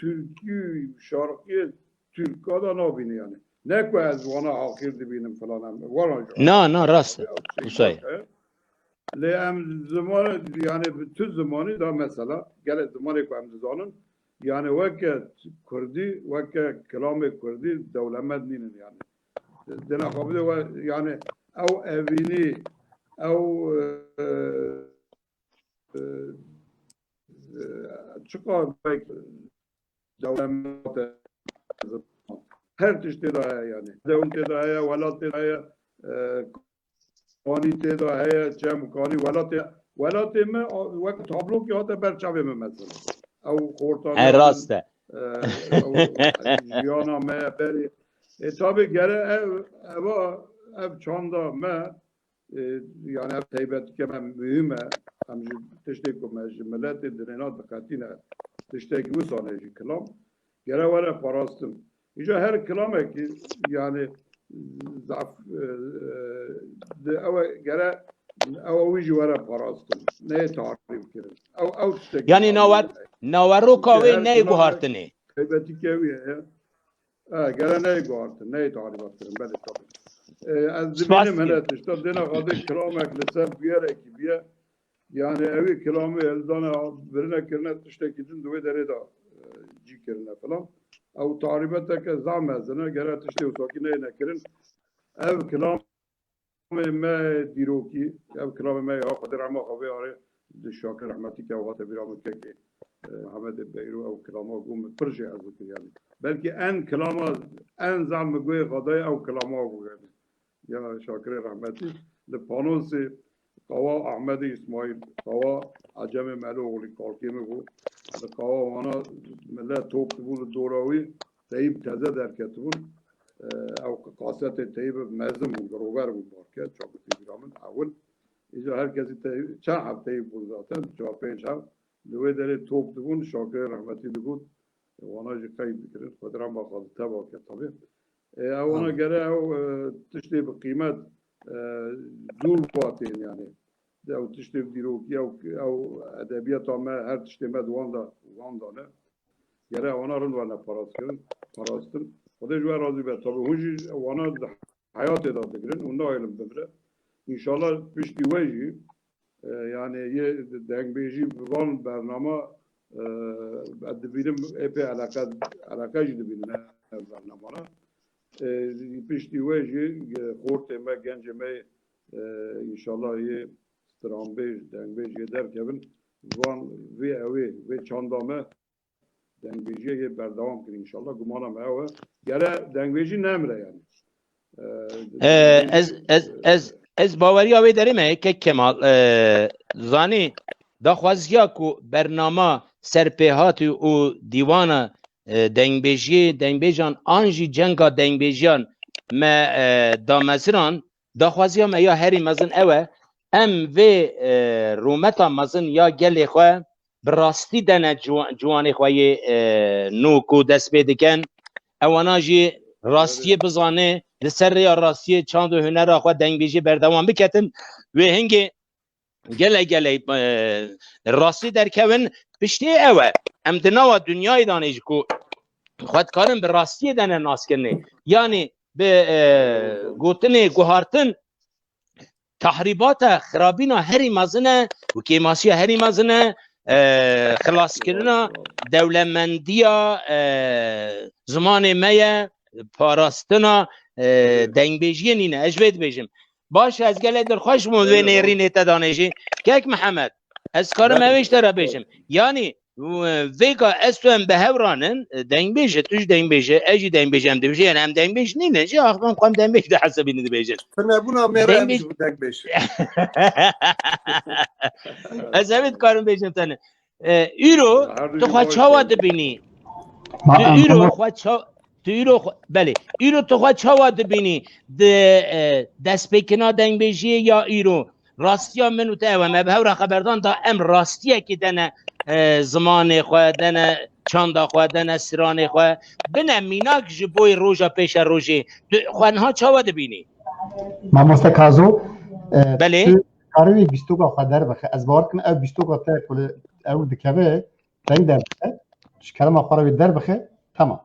Tirkî, şarkî, Tirka da nabîne yani. Ne ku ez wana haqîr dibînim filan em. Wana Na, na, rast e. Wisa ye. Lê em ziman, yani tu zimanî da mesela, gelek zimanê ku em dizanin, yani weke kurdî, weke kilamê kurdî dewlemend nînin yani. Dina xwe bide we, yani ew evînî, ew, e, e, e, çiqas belkî dewlemend e. Her tişt tê de heye yani. Dewin tê de heye, welat tê de heye, e, kanî tê de heye, çem û kanî welatê, welatê me, a, wek tablokê hate ber çavê me mesela. Ew xortaniya He, rast e. e, ew jiyana me berê. E, tabi gere ev, eva, ev çanda me, e, yani ev taybetîke me muhîm e. Em ji tiştê ku me ji miletê dirêna diqetîne, tiştekî wisa ne jî kilam. Gere were parastin. Îca her kilamekî, yani, zaf, e, e, di ew e, gere ew wî jî were parastin. Neyê tarîf kirin. Ew, ew tiştekî Yani tarîf nawer-, naweroka Çi wê her neyê kilam guhartinê. taybetî kevî ye. E, gere neyê guhartin, neyê tahribat kirin, belê tabii. E, ez dibînim hene tişta dêna xadê kilamek li ser bûyerekî bûye. Yani ew ê kilamê hildane birine kirine tiştekî din di wê derê de, e, cî kirine filan. Ew tahrîbeteke zaf mezin e, gere tiştê wisa kî neyê nekirin. Ev kilam me dîrokî, ev kilamê me ya Xwedê rehma xwe vê arê di Şakir Rehmetî ke ew hate bîra min kekê, e, Mehemedê Beyro ew kilama got min pir jê ez dikir yani. Belkî en kilama en zaf min guhê xwe dayê ew kilama bû yani. Ya Şakirê Rehmetî li panosê qawa Ahmedê Îsmaîl, qawa Ecemê Meloxlî kalkê min bû. Li qawa wana millet top dibû li dora wî. Teyîb teze derketibûn. E, ew kasetê Teyîb mezin bûn, girover bûn barke, çavûtê bîra min ewil. Îca her kesî Teyîb, çend heb Teyîb bûn zaten, çar pênc heb. Li wê derê top dibûn, Şakirê Rehmetî digot, wana jî qeyd dikirin, Xwedê rehma xwe li teva ke tabi. E, ew wana Amin. Gere ew, e, tiştê bi qîmet, e, zûr batên yani. Ew tiştê bi dîrokî, ew, ew edebiyata me, her tiştê me di wan de, wan de ne. Gere wana rind werne parast kirin, parastin. Xwedê ji we razî be. Tabi hûn jî wana di heyatê de digirin û nahêlin bimire. Înşallah piştî we jî, e, yani yê dengbêjî van bernama, e, ez dibînim êpê eleqe, eleqe jî dibînim ev bernamana. E, piştî we jî, e, xortê me, gencê me, e, înşallah yê stranbêj, dengbêj yê derkevin, van vê ewê, vê çanda me dengbêjiyê yê berdewam kirin înşallah. Gumana me ew e. Gere dengbêjî nemire yani. E, Ee, ez, ez, ez, ez baweriya wê derê me, kek Kemal, ee, zanî, daxwaziya ku bernama serpêhatî û dîwana, ee, dengbêjiyê, dengbêjan an jî cenga dengbêjiyan me, ee, dameziran, daxwaziya me ya herî mezin ew e, em vê, ee, rûmeta mezin ya gelê xwe bi rastî dene ciwa-, ciwanê xwe yê, ee, nû ku dest pê dikin. Ewana jî rastiyê bizane, li ser rêya rastiyê çand û hunera xwe dengbêjiyê berdewam biketin. Wê hingê gelek gelek, e, rastî derkevin. Piştî ew e. Em di nava dinyayê danê jî ku xwe dikarin bi rastiyê dene naskirinê. Yanî bi, e, gotinê guhartin tahrîbata xirabîna herî mezin e û kêmasiya herî mezin e, e, xilaskirina dewlemendiya, e, zimanê me ye, parastina, e, dengbêjiyê nîne. Ez ji vê dibêjim. Baş e, ez gelek dilxweş bûm vê nêrînê te danê jî. Kek Mihemed, ez karim ew ê ji te re bêjim. Yanî, vêga ez tu em bi hev ranin, dengbêj e, tu jî dengbêj e, ez jî dengbêj e, em dibêjin, yani em dengbêj nînin, jî axvan xwe em dengbêj dihesibînin dibêjin. Tu nebûna mêre em Dengbêj jî bû dengbêj. Ez evê dikarim bêjim te ne. E, îro Her du tu jî xwe baş çawa olun. Dibînî? Ma Tu em îro hemû xwe ça-, tu îro xwe, belê. Îro tu xwe çawa dibînî? Di, e, destpêkina dengbêjiyê ya îro? Rastiya min û te ew e, me bi hev re xeberdan da em rastiyekê dene, e, zimanê xwe, dene çanda xwe, dene stranê xwe. Bine mînak ji bo roja pêşerojê. Tu xwe niha çawa dibînî? Mamoste Kazo, e, Belê. Tu karî wî bîstoka xwe derbixe. Ez bawer dikim ev bîstoka te ku li ew dikeve, deng derbixe. Ji kerema xwe re wî derbixe. Tamam.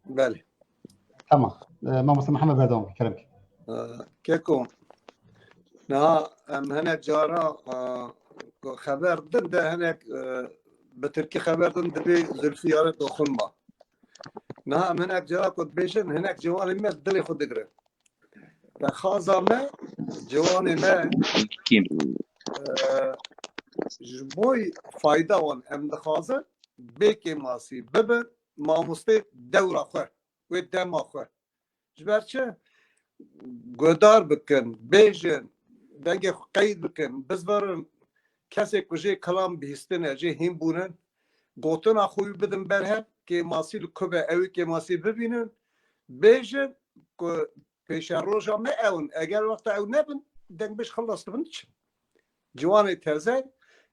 Belê. Tamam. E, Mamoste Mihemed berdewam ke, kerem ke. E, Keko, niha em hinek cara, e, xeber din de hinek, e, bi tirkî xeber din dibê Zülfiyare dokunma. Niha em hinek cara ku dibêjin, hinek ciwanê me dilê xwe digirin. Rexaza me, ciwanê me, Kim? e, ji bo fayda wan em dixwazin, bê kêmasî bibin, mamostê dewra xwe, wê dema xwe. Ji ber çi? Guhdar bikin, bêjin, dengê xwe qeyd bikin, bizverin, kesê ku jê kilam bihîstine, jê hîn bûnin, gotina xwe wî bidin berhev, kêmasî li ku be, ew ê kêmasî bibînin, bêjin ku pêşeroja me ew in. Eger wexta ew nebin, dengbêj xilas dibin diçin. Ciwanê teze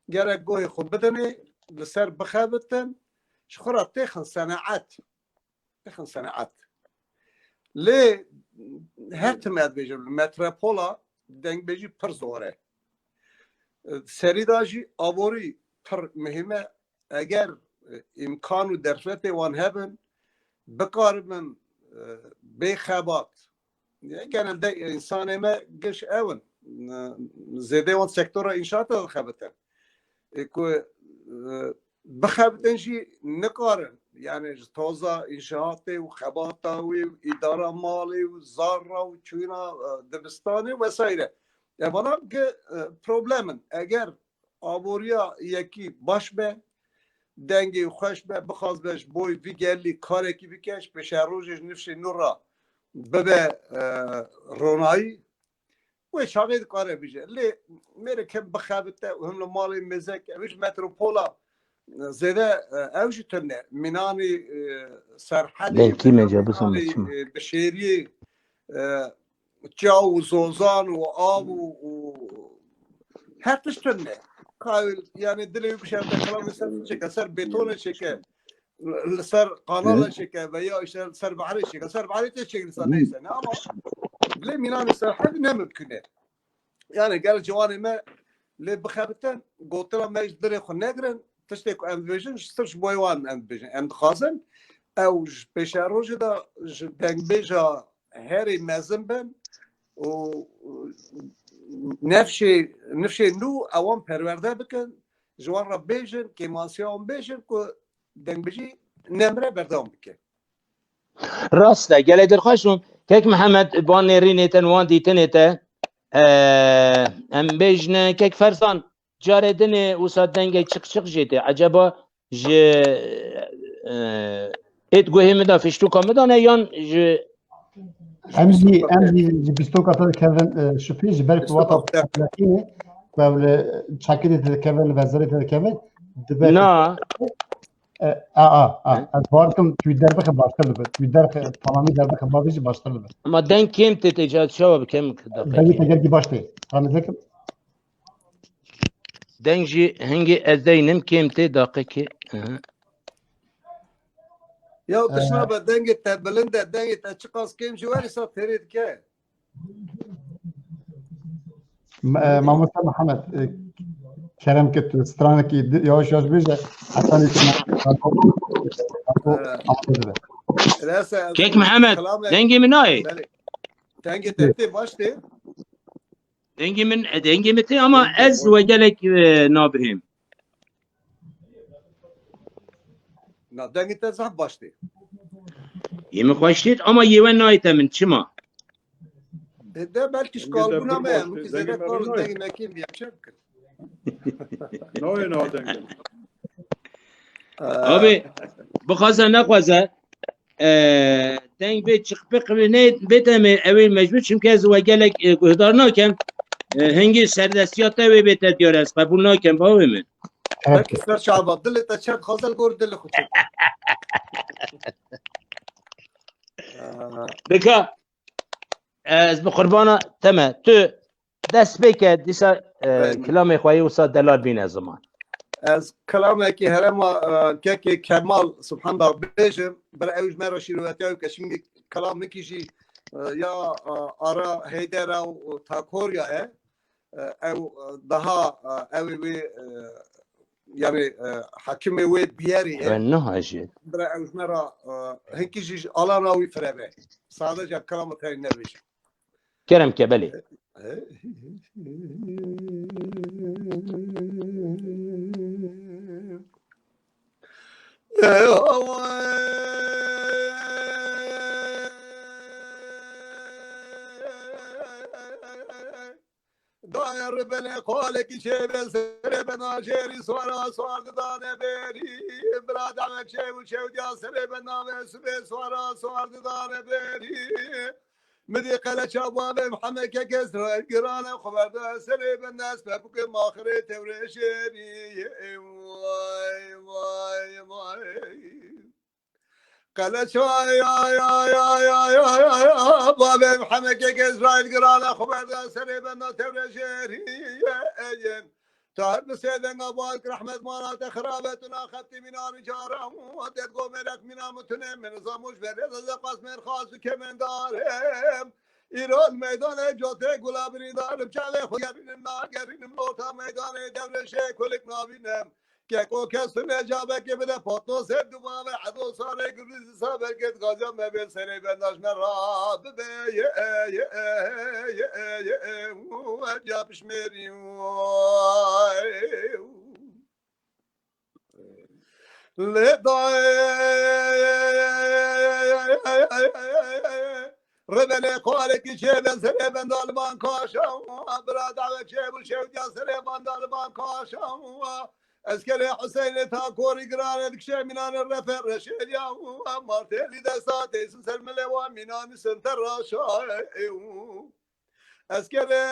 gerek guhê xwe bidinê, li ser bixebitin, ji xwe re têxin seneet. Têxin seneet. Lê her tim ez dibêjim, li metropola dengbêjî pir zor e. Serî de jî aborî pir muhîm e. Eger, e, îmkan û derfetê wan hebin, bikaribin, bê xebat. Genelde însanê me giş ew in. Zêdê wan sektora înşaata dixebitin. Ê ku, e, bixebitin jî nikarin. Yani ji toza înşaatê û xebata wî û îdara malê û zarra û çûyîna, e, dibistanê û vesaire. Evana gi, e, problem in. Eger aboriya yekî baş be, dengê xweş be, bixwaz be ji bo vî gelî karekî bike, ji pêşerojê ji nifşê nû re bibe, e, ronayî, wê çaxê dikare bije. Lê mêrek hem bixebite û hem li malê mêzek, ew ji metropola, e, zêde, e, ew jî tune. Mînanî, e, Serhedê, Belkî mece mînanî, bixwe me çima. E, Bişêriyê, e, çaw û zozan û av û, û her tişt tune. Ka, yani dilê wî bişewite kilamê ser çêke, ser betona çêke, li ser kanala çêke veya işte li ser behrê çêke, ser behrê tê çêke, neyse ne, ama lê mînanê Serhedê ne mimkun e. Yani gel ciwanê me lê bixebitin, gotina me ji dilê xwe negirin, tiştê ku em dibêjin, ji sirf ji bo wan em dibêjin. Em dixwazin ew ji pêşerojê de ji dengbêja herî mezin bin û nefşê, nifşê nû ewan perwerde bikin, ji wan re bêjin, kêmasiya wan bêjin ku dengbêjî nemre berdewam bike. Rast e, gelek dilxweş bûm. Kek Mihemed, van nêrînê te, wan dîtinê te, e, em bêjin, kek Ferzan, carê dinê wisa dengê çiq çiq jê tê. Eceba ji, e, êt guhê min de, fiştûka min de ne yan ji Em jî, em jî ji bîstoka te dikevin, e, şifî, ji ber ku wata Bîstoka te. Ku ev li çakidê te dikevin, li vezirê te dikevin, dibe Na. E, a, a, a. Ez bawer dikim, tu derbixe baştir dibe. Tu derbixe, tamamî derbixe, bavê jî baştir dibe. Ama deng kêm tê, tê ca çawa bikem ki daqe Dengê kêm. Te gelkî baş tê. Tamam dikim. Deng jî hingê ez deynim kêm tê daqe ki. Aha. Ya Ee, tişna be, dengê te bilind e, dengê te çiqas kêm jî werî sa têrê dike. M-, e, Mamoste Mihemed, e, kerem ke tu stranekî di-, yavaş yavaş bêje, hetanî tu Ee, Rese, Kek Mihemed, kelame-, dengê min nayê? Belê. Dengê te tê baş tê? Dengê min, e, dengê min tê ama ez we gelek, e, nabihêm. Na, dengê te zaf baş tê. Yê min xweş tê ama yê we nayê te min, çima? E, de belkî ji kalbûna me, min ki zêde kar dengê me kêm bî, em çi bikin? Nayê na dengê. Abi, bixwaze nexwaze, e, deng bê çiqpiq bê, ne bê te me, ew ê mecbûr, çimkî ez we gelek, e, guhdar nakem. E, hingî serdestiya te wê bê te diyar, ez qebûl nakem, bavê min. Belkî ser çava, dilê te çend xazel gor dilê xwe çek. Bika, ez bi qurbana te me. Tu dest pê ke, dîsa, e, Evet. Kilamê xwe yê wisa delal bîne ziman. Ez kilamekî herema, e, kekê Kemal Subhandag bêjim, bir ew ji me re şîrovetiya wî ke şimdi kilam min kî jî, e, ya, e, ara Heyder ew Takorya e. E, ew, e, daha, e, ew ê wê, e, yani, e, hakimê wê biyerî ye. Ben niha jî. Bira ew ji me re, e, hinkî jî ji alana wî fireve. Sadece kilama te nebêje. Kerem ke, belê. Dayê ribene kolekî çêbe serê bena jêrî swara swar didane berî. Bira demek çew çew diya serê bena ve sibê swara swar didane berî. Midî qeleça bavê Mihemed kekê Îsraîl girane xwe berde serê bende ez pepûkê maxirê tewrê jêrî. Vay, vay, vay. Qeleça ya, ya, ya, bavê Mihemed kekê Îsraîl girane xwe berde serê benda tewrê jêrî. Ê, ê. Tahir bi sê denga bal ki rehmet mala te xirabe tu naxebtî mînanî cara û te go mêrek mîna min tune min zamuj ve rêze ze qas mêrxas û kemendarê. Îro li meydanê cotê gula birîndarê çavê xwe gerînim nagerînim lorta meydanê dewrêşê kulik nabînim. Keko kes tu necabekê bide patno ser dubave edo sarê gurî saber ket gaziya me bê serê bendaş me ra bibe ye ye ye ye ye ye pişmêrî. Lê dayê Rêbelê xalekî çê ben serê ben daliban kaşa. Bira dawek çê bu şewdiya serê ben daliban kaşa. Eskerê Hüseyinê ta korî girane dikşe mînanê refe reşêdiya. Martêlî desta teysin ser milê wa mînanî sin te raşa. Eskerê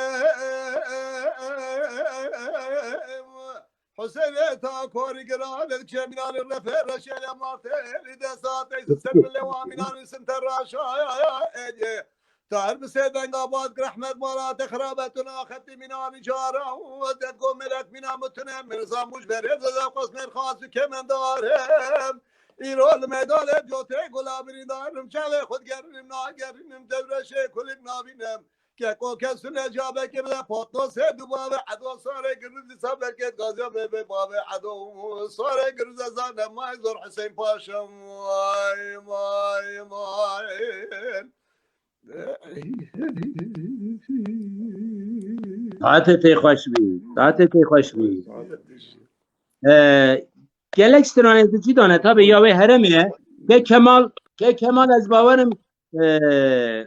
Hüseyinê ta korî girane dikşe mînanî refe reşêdiya. Martêlî desta teysin ser milê wa mînanî sin te raşa. Tahir bi sê denga bad rehmet mala te xirabetun axetî mîna nîcara û ez devgo melek mîna mutine mirza muj berê zeza qos merxas û kemendarem. Îro li meydalê cotê gula birîndarim çavê xwe digerinim nagerînim devreşê kulik nabînim. Keko kes tu necabekê bide patno sê du bavê edo sarê girdi dîsa berket gaziya bebe bavê edo sarê girdi zane may zor Hüseyin Paşa. Vay vay vay. Saetê te xweş bî. Saetê te xweş bî. Ee, gelek stranê di cî dane, tabi ya wê heremê ye. Ke Kemal, ke Kemal ez bawerim, ee,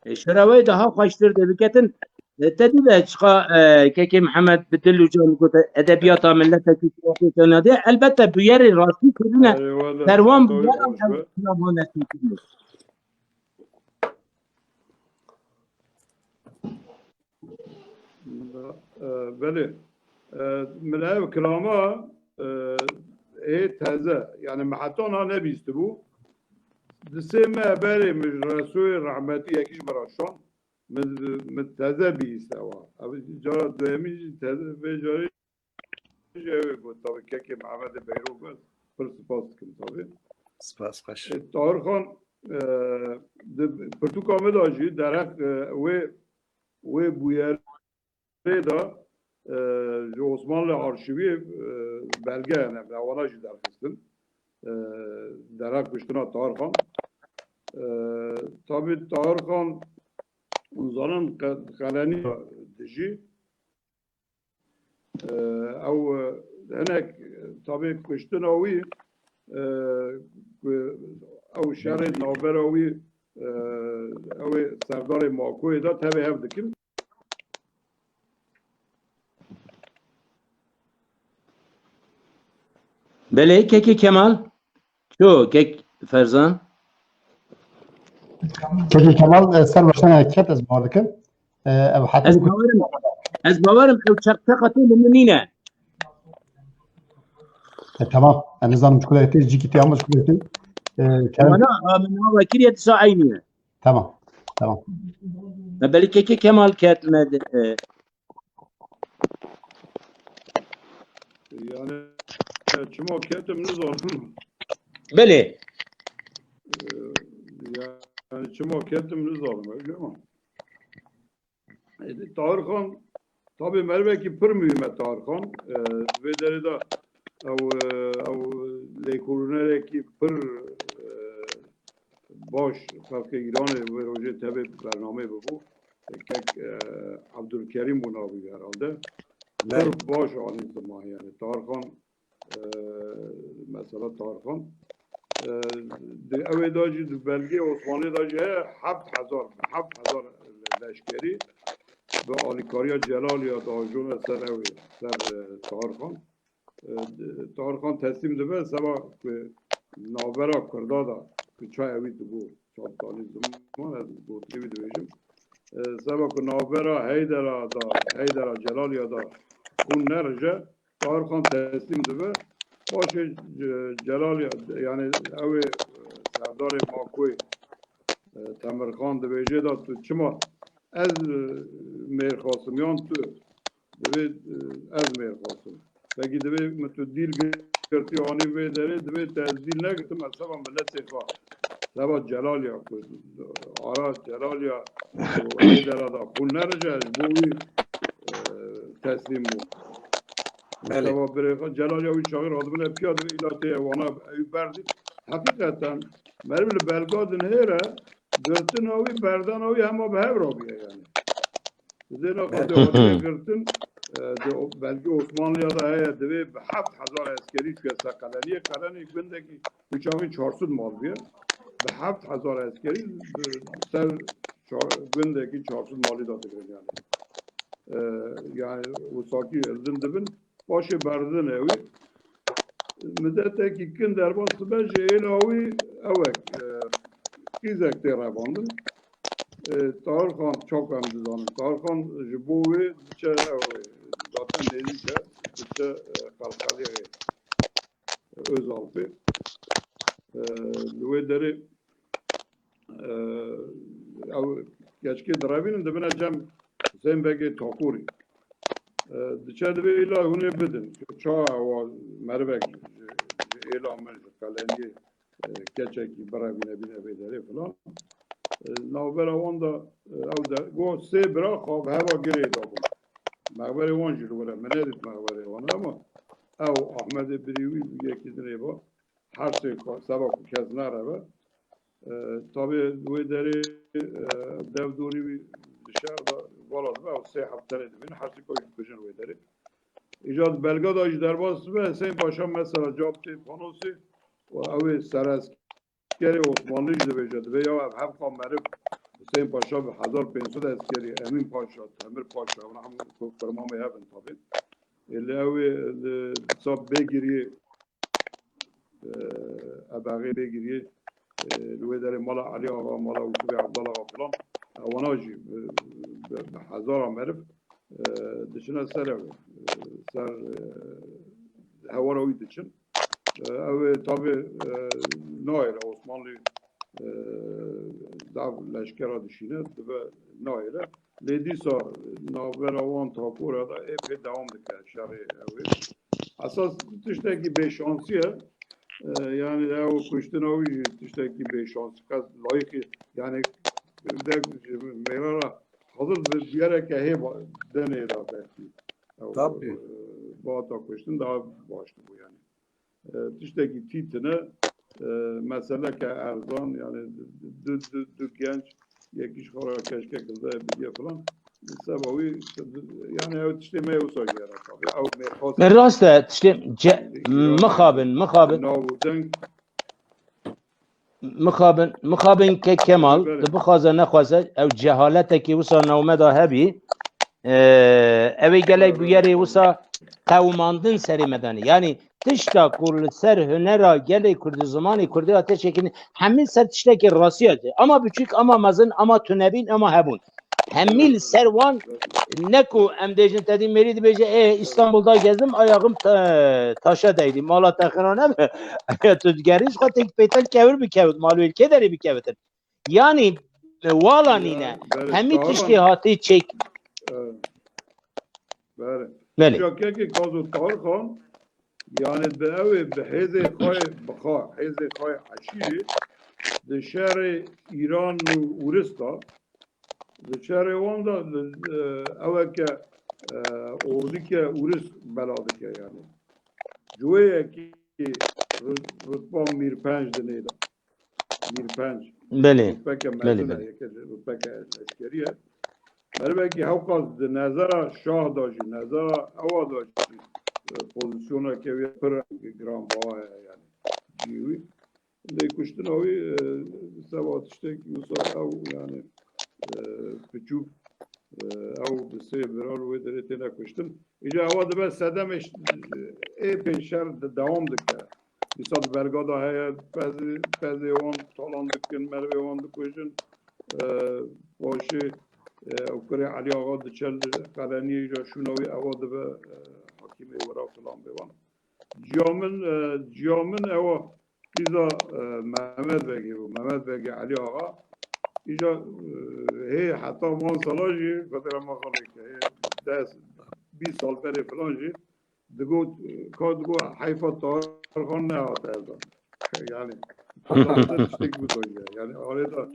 e, şeraweyê daha xweştir de biketin. E, te dî de çiqa, e, kekê Mihemed bi dil û can gote edebiyata milleteke Kurdistanê de. Elbette bûyerê rastî kirine. Eyvallah. Derwan bûyera ew kitabane kirine. E, belê. E, min ev kilama, e, ê teze, yani me heta niha nebîstibû. Di sê meh berê min ji Resoyê rehmetî yekî ji min re şand. Min, min teze bîst ewa. Ev cara duyemîn jî teze vê carê jî ew ê got. Tabii kekê Mehemedê Beyro got. Pir spas dikim tabii. Spas xweş. E, Tahir Xan, e, di pirtûka min de jî derheq, e, wê, wê bûyerê de, e, ji Osmanlı arşivî, e, belge hene, ewana jî derxistin. E, derheq kuştina Tahir Xan. E, tabii Tahir Xan, hûn zanin qe-, Qelenî dijî. E, ew, e, hinek, e, tabii kuştina wî, e, ku ew şerê navbera wî, e, ew ê serdarê Makoyê de tevê hev dikin. Belê, kekê Kemal. Ço, kek Ferzan? Kekê Kemal, e, ser baştan ket ez bawer dikim. E, ev heta Ez bawerim, ez bawerim ew çeqçeqa tê li min nîne. E, tamam. Em nizanim çi kudretê, cîkî tê ama çi kudretê. E, Kerem. Wana, a, min hava kiriye disa eynî ye. Tamam. Tamam. Me belê kekê Kemal ket me de, e, Yani çima ketim nizanim. Belê. Ee, Yani çima ketim nizanim, öyle mi? E, Tahir Xan, tabii mervekî pir mühim e Tahir Xan. Ee, vê derê de ew, e, ew lêkolînerekî pir, e, baş xelkê Îranê vê rojê tevê bernameyê bibû. Kek, e, Abdülkerim bû navî herhalde. Belê. Pir baş anî ziman yani. Tahir Xan, e, mesela Tahir Xan, e, di, ew ê de jî di belgê Osmanî de jî heye heft hezar, heft hezar leşkerî bi alîkariya Celaliya dajone ser ew ê, ser, e, Tahir Xan. E, Tahir Xan teslîm dibe, seba ku navbera Kurda da, ku çaya wî digot, çand tanî ziman, ez gotinê wî dibêjim. E, seba ku navbera Heydera da, Heydera Celaliya da xûn nerije, Tahir Xan teslîm dibe. Paşê, e, Celaliya, yani ew ê, e, serdarê Makoyê, e, Temirxan dibêje da tu çima ez, e, mêrxas im yan tu? Divê, e, ez mêrxas im. Pekî divê min tu dîl girtî anî vê derê, divê te ez dîl negirtim, ez seba miletê xwe, seba Celaliya ku ara Celaliya û Heydera da xûn nerije, ez ji bo wî, e, teslîm bûm. Belê. Seba birê xwe Celal ya wî çaxî radibine piya dibê îlatê ewana ew berdî. Heqîqeten meriv li belga dinihêre girtina wî berdana wî hema bi hev rabiye yani. Zêna xwe de hatine girtin, e, de o-, belge Osmanlıya da heye divê bi heft hezar eskerî çûye ser Qeleniyê. Qelenî gundekî wî çaxî çar sed mal bûye. Bi heft hezar eskerî bi ser ça-, gundekî çar sed malî da digirin yani. E, yani wisa kî li din dibin. Paşê berdine wî. Midetekî kin derbas dibe ji êla wî ewek, e, qîzek tê revandin. E, Tahir Xan, çaku em dizanin. Tahir Xan ji bo wê diçe ew, e, zaten nêzîk e, diçe, e, Qelqelixê, e, Özalpê. E, li wê derê, e, ew keçikê direvînin, dibine cem Hüseyin Begê Takorî. E, diçe divê îla hûn ê bidin. Ça ewa merivek ji, ji êla min, ji Qeleniyê, e, keçekî birevîne bîne vê derê filan. E, navbera wan da, e, ew de, go sê bira xwe bi heva girê da bûn. Mexberê wan jî li wir e. Min nedît mexberê wan ama ew Ahmedê birî wî yekî din ê ba. Her sê ka-, seba ku kes nereve. E, tabî wê derê, e, dev dorî wî di şer de vala dibe, ew sê heft tenê dibînin, her sê ka jî dikujin wê derê. Îca di belga da jî derbas dibe, Hüseyin Paşa mesela cab tê panosê û ew ê sereskerê Osmanlî jî dibêje, dibê ya ev hevqa meriv Hüseyin Paşa bi hezar pênc sed eskerî, Emîn Paşa, Temir Paşa, ew hemû ku firmamê hev in tabî. Ê, li ew ê, li, sa bê giriyê, e, Ebaxê Bêgiriyê, e, li wê derê mala Elî Axa, mala Ûsûfê Evdal Axa filan, e, wana jî, e, bi, bi hezara meriv, e, diçine ser ew, e, ser, e, hewara wî diçin. E, ew ê tabî, e, nayêle Osmanlî, e, dav leşkera dişîne, dibe nayêle. Lê dîsa navbera wan takora da ê pê dewam dike şerê ew ê. Esas tiştekî bêşansî ye. E, yani ew kuştina wî jî tiştekî bêşansî. Qet layîqî, yani de mêra ra hazir bi biyereke hê ba-, denê da belkî. Ew, Tabii. e, bata kuştin daha baş dibû yani. E, tiştekî tî tine, e, meseleke erzan, yani du, du, du genç, yekî ji xwe re keşkek li dayê bidiye filan. Seba wî, yani ew tiştê me wisa jî hene tabii. Ew mêrxas Me rast e, tiştê ce-, Yani, mixabin, mixabin. Nav û deng. Mixabin, mixabin ke Kemal, Belê. Tu bixwaze nexwaze, ew cehaletekî wisa navme da hebî. E, ew ê gelek Belê. bûyerê wisa qewimandin serê me danî. Yani tişta ku li ser hunera gelê Kurd û zimanê Kurdî hate çêkirin, hemî ser tiştekî rastî hate. Ama biçûk, ama mezin, ama tunebîn, ama hebûn. Hemî li ser wan ne ku em dêjin te dî mêrî dibêje, ê, Îstanbul'da gezdim, ayağım ta-, taşa değdi. Mala te xira nebe. Ya tu digerî ji xwe têk pêtin kevir bikevit, mal wê kê derê bikevitin. Yani, e, wala Ya, nîne. Belê, Hemî Tahir tiştê Han. hatî çêk. E, Belê. Belê. Şakekê Kazo Tahir Xan, yani bi ew ê bi hêzê xwe, bi xwe, hêzê xwe eşîrî di şerê Îran û Urista, di şerê wan de, e, eweke, e, ordike Uris bela dike yani. Ji wê yekî rut-, rutba Mîr Penc dinê de. Mîr Penc. Belê. Rutbeke Belê, mezin e, belê. yeke rutbeke leşkerî ye. Merivekî hewqas di nezera şah da jî, nezera ewa da jî, e, pozîsyoneke wî pir giranbaha ye yani. Cihê wî. Lê kuştina wî, e, seba tiştekî wisa ew yani, e, piçûk, e, ew bi sê viral wê derê têne kuştin. Îca ewa dibe sedemê ş-, ê pê şer de-, dewam dike. Dîsa di belga de heye, pezê, pezê wan talan dikin, merivê wan dikujin. E, paşê, e, ew kurê Elî Axa diçe li Qeleniyê, îca şûna wî ewa dibe, e, hakîmê wira filan bê wan. Ciya min, e, ciya min ewa qîza, e, Mehmet Begê bû. Mehmet Begê Elî Axa. Îca, e, hê heta van sala jî, xwedê rehma xwe lê ke, hê des, bîst sal berê filan jî digot, ka digot, heyfa Tahir Xan nehate erdan. Yani, zaten tiştek bû da jî. Yani, arê da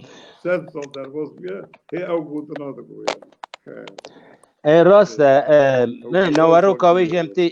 sed sal derbas bûye, hê ew gotina digot yani. He. E, rast e, e, Ew ne, kadar naweroka wê sakin jî em tê,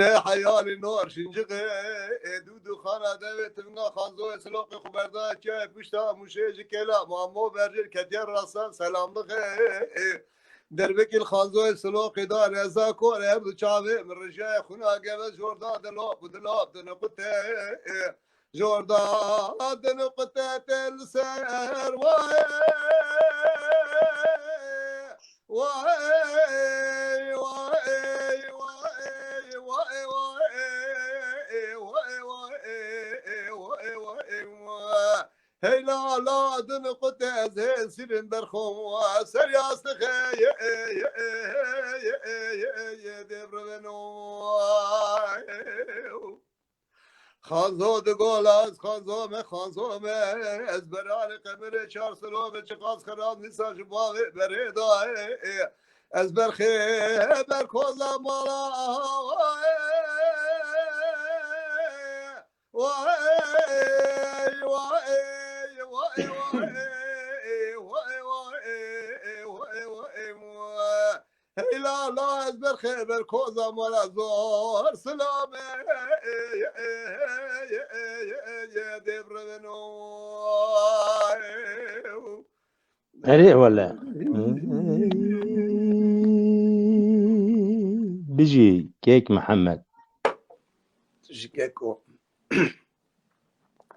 Şîne heyalî nor şincixê, ê dû dû xana devê tivna xanzoyê siloqê xwe berda çiyayê pişta mûşê ji kêla mamo berjêr ketiye rasan selamlixê. Derbekî li xanzoyê siloqê da reza kor her du çavê min rijaya xwina geve jorda dilop û dilop diniqute. Jorda diniqute te li ser waye. Hey la la din qute ez hê sirin berxom ser yastixê ye ye ye ye ye ye ye devriveno. Xanzo di gola ez xanzo me xanzo me ez beralê qemirê çar silo me çiqas xeraz nîsa ji bavê berê dayê. Ez berxê berkoza mala Hey la la ez berxê berkoza mala zor silame. Devriveno. Erê wele. Bijî kek Mihemed. Ji keko.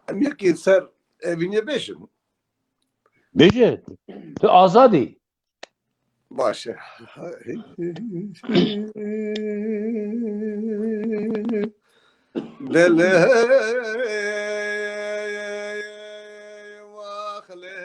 Em yekî ser evînê bêjin. Bêje. Tu azadî. Baş e. Lele wax lele.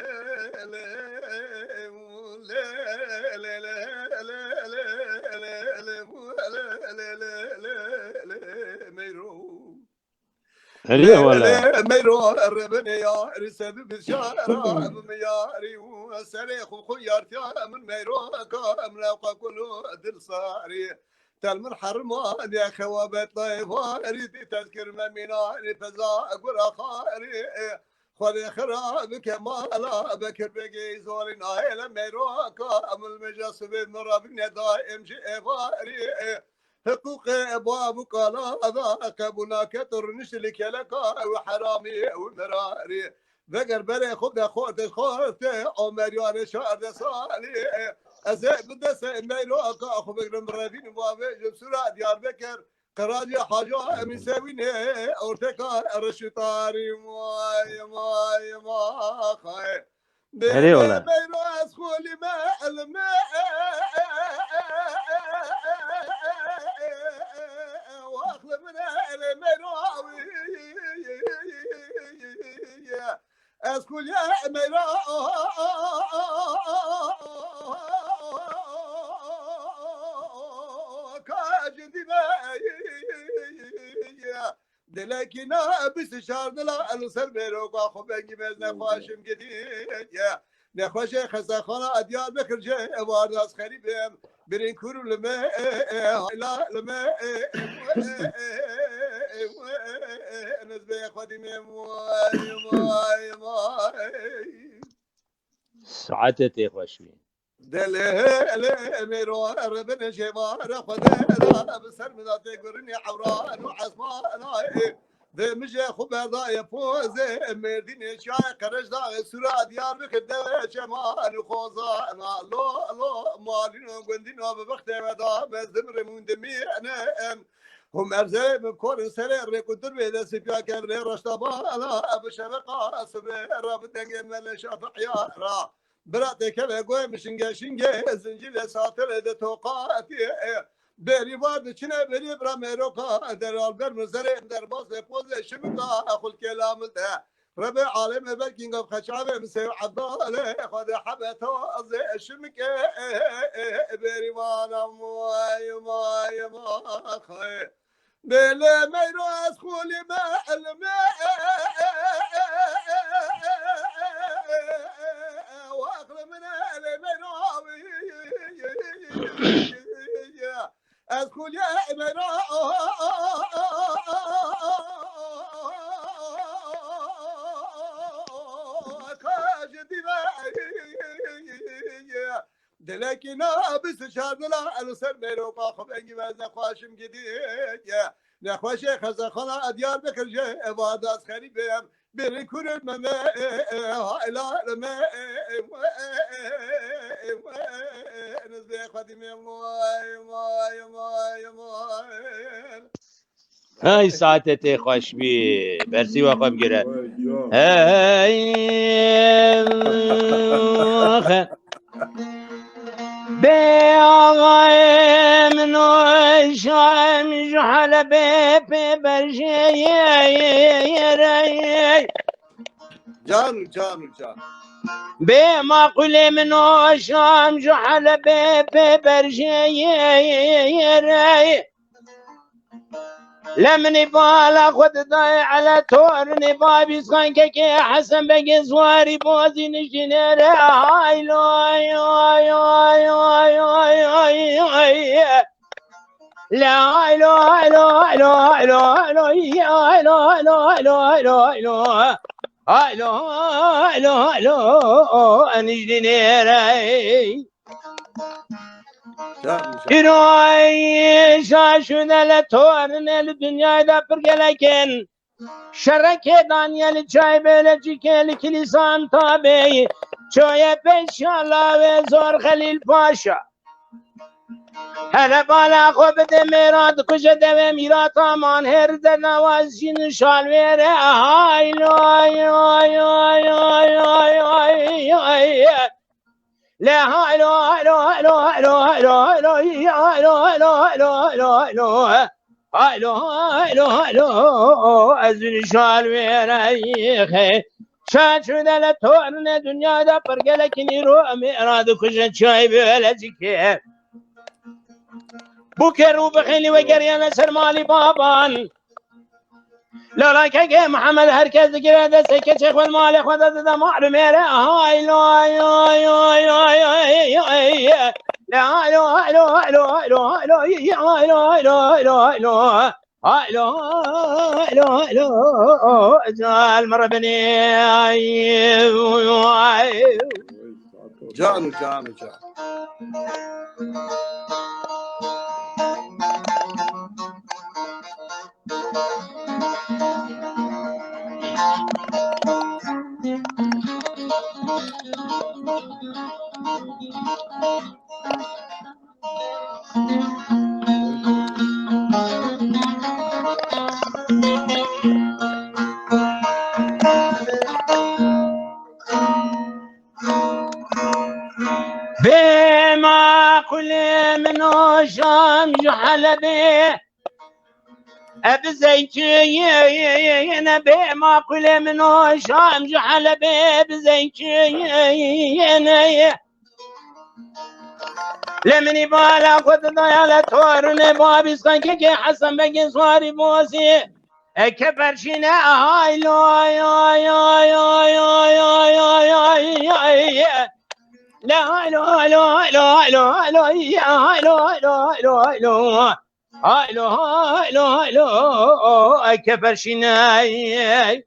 Herî wele. Meyro rebine ya, rîsebi bizşara bim yarî û serê xwe xwe yartiya min meyro ka min lewqa kulu dil sarî. Tel min herma diye xewabet lay varî di tezkir me mînarî feza gura xarî. Xwedê xira bike mala Bekir Begê zorî nahêle meyro ka min meja sibê min rabine daim ji êvarî. Hiqûqê bav û kala da qebûl nake, tu rûnişt li keleka ew heramî ew mirarî. Veger berê xwe de xortê xortê Omer yarê şardeh salî. Ez ê bi destê meyroka xwe bigrim revîn û bavêjim sûra Diyarbekir. Qiracê Haca Emîn Sewînê orteka reş û tarî. May, may, maxay. Herê wele. Meyro ez xulî me elime. Waxli min elime rawi. Ez xulî meyro ka cindî me. Dilekî na bîst û çar dila li ser mêroka xwe bengî mezne xweşim gidiye. Nexweşê xestexana Diyarbekir cê ewardaz xerîbim. Birîn kûr li me, la li me, nizbê xwedî me. May, may, may. Saete tê xweş bî. Delê lê mêro rebine jêvare xwedê da bi ser min da tê gurinê ewran û esmanayê. Vê mijê xwe berdaye pozê Mêrdînê çiyayê Qerejdaxê Sûra Diyarbekir devê çeman û xozana lo lo malîno gundîno bi bextê me da mezdim rimûn dimînin. Hûn erzerê bi korin serê rêk û dirbê de sipya kevrê reşta bala bi şeveqa sibê re bi dengê me le şafiya ra. Bira têkeve goyê min şinge şinge, zincîrê satirê de toqatiyê. Berî var diçine berî bira mêroka, deral ber min zerê derbasê pozê şimika xulkê la min de. Rebê alemê belkî gav xeçavê min sew ebdalê xwe de hebe tazê şimikê berî vana may, may, may. Belê meyro ez xulî me elime. Waxli min elê meyro. Ez xulî meyro. Ka ji dî me. Dilekî na bîst û çar dila li ser mêroka xwe bengî mezne xweşim gidiye. Nexweşê xezexana Diyarbekir jê eva daz xerîbê em. Bêrê kurê me me, hayla me, nizbê xwedî me, may, may, may, may. Hey, saete tê xweş bî. Bersî we xwe bigire. Hey. Bê axayê min û şam ji Helebê pê berjê ye. Can, can, can. Bê maqulê min û şam ji Helebê pê berjê ye. Le minî bala xwe didayê ele torinê babî xankekê Hesen Begê Ziwarî bozî niştînê re. Haylo, ay, ay, ay. Le haylo, haylo, haylo, haylo, haylo, haylo, haylo, haylo, haylo, haylo. Haylo, haylo, haylo, niştînê re. Îroyê şaş û dele torine li dinyayê de pir gelek in. Şerekê daniye li çay bêle çike li kilîsan tabê. Çoyê pêşa lawê zor Xelîl Paşa. Hele bala xwe bide mêra dikuje devê mîrata man hêr de nawaz jî nişal wêre. Haylo, ay, ay, ay. Le haylo, haylo, haylo, haylo, haylo, haylo, haylo, haylo, haylo, haylo, haylo. Haylo, haylo, haylo, ez nişal wêre. Şaş û dele torine dinyayê de pir gelek in îro em ê ra dikujin çay bêle çike. Bûker û bixêlî vegeriyane ser malî baban. Lala keke Muhammed her kes digire destê keçê xwe li malê xwe de dide mahrumê re. Hay lo, hay lo, hay lo, hay lo, hay lo, hay lo. La hay lo, hay lo, hay lo, hay lo, hay lo, hay lo, hay lo, hay lo, hay lo, hay lo. Hay lo, hay lo, hay lo, hay lo. Ecel min Rebinê. Ay, ay. Can û can û can. Bê maqulê min o şam ji Helebê. E bi zeykiyê ne bê maqulê min o şam ji Helebê bi zeykiyê ne. Lê minî bala xwe didaya le torunê babî Sankekê Hesen Begê Swarî Bozî. E keferşîne hay lo, ay, ay, ay, ay. Le hay lo, hay lo, hay lo, hay lo, hay lo, ay, hay lo, hay lo, hay lo, hay lo, hay lo. Hay lo, hay lo, hay lo, ay keferşîne, ay, ay.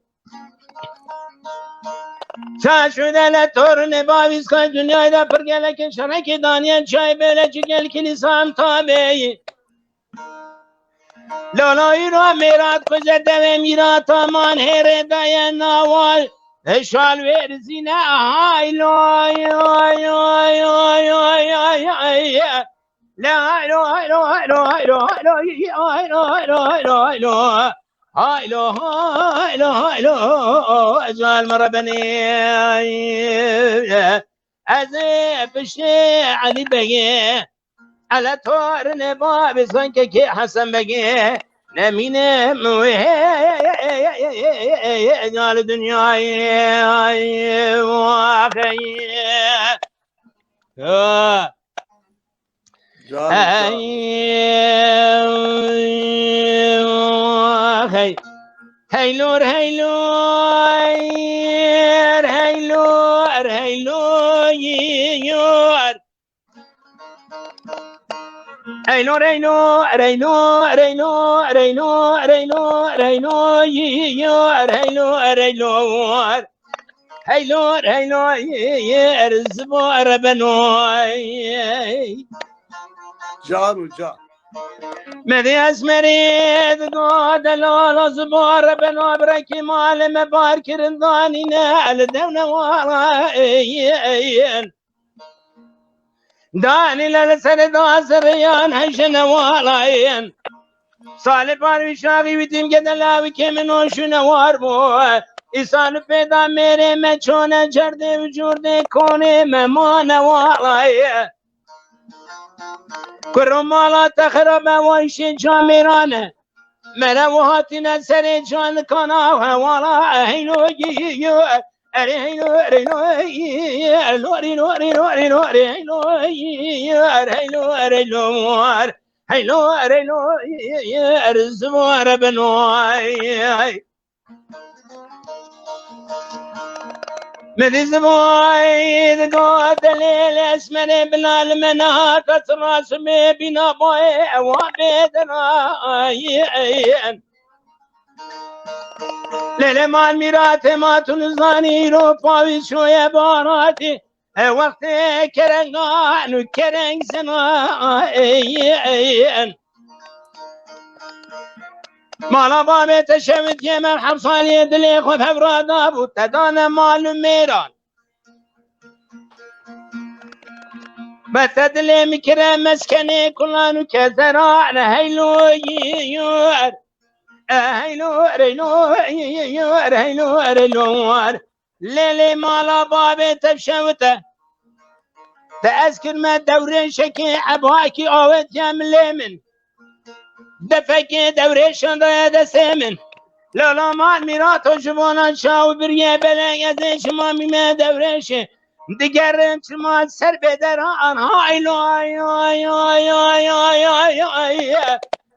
Ça şude le torunê bavîska dinyayê de pir gelekê şerekê daniye çay bêle çi gel kilisan tabê. Lala îro mêrat kuze devê mîrata man hêrê daye nawa. Heşal wêrizîne hay lo, ay, ay, ay. Le hay lo, hay lo, hay lo, hay lo, hay lo, hay lo, hay lo, hay lo, hay lo. Hay lo, hay lo, hay lo, hay lo. Ecel min Rebinê. Ez ê piştê Elî Begê. Ele torine babê Sankekê Hesen Begê. Nemîne wê gal dinyayê. Can, can. Hey, hey, hey, lor, hey, lor, hey, lor, hey, lor, hey, lor. Hey, lor, hey, lor, hey, lor, hey, lor, hey, lor, hey, lor, hey, lor, hey, lor, hey, lor, hey, lor. Heylor, heylor, yer zibo erebeno. Can û can. Merî ez merî digo delal zibo erebeno, birekî malê me bar kirin danîne, li dew newala. Danî le li serê da ziriyan hejine walayen. Salê parvî şaxî wî tîm gedela wî kê min o şûne war bû. Îsal û pêda mêrê me çone cerdê û cûrdê konê me mane walaye. Kuro mala te xirabe wayşê camêrane. Mere û hatine serê canikana hewala heylo yi yi yi. Erê heylo, erê lo, yi yi yi, erê lo, erê lo, erê lo, erê lo, erê heylo, yi yi yi, erê heylo, erê lo, war. Heylo, erê lo, yi yi yi, erê zibo, erê beno, ay, ay. Min dî zibo, ay, digo, delê, lê esmerê, bila li me nehata, sirra simê, bîna boyê, ewa bê dena, ay, ay. Lê lê mal mîratê ma tu nizanî îro pawîz şoye baratî. E wextê kerengan û kereng zina, ey, ey, en. Mala babê te şewitiye me hevsaliyê dilê xwe hevra dabû, te dane mal û mêran. Be te dilê min kire meskenê kulan û kezeran, heylo, yi, yor. Heylo, reylo, heylo, reylo. Lê lê mala babê te şewite. Te ez kirme dewrêşekê ebakî awetiye milê min. Defekê dewrêşan daye destê min. Lala mal mîrato ji bona çaw biriye belek ez ê şima mîme dewrêşê. Digerim çima ser bêderan haylo, ay, ay, ay.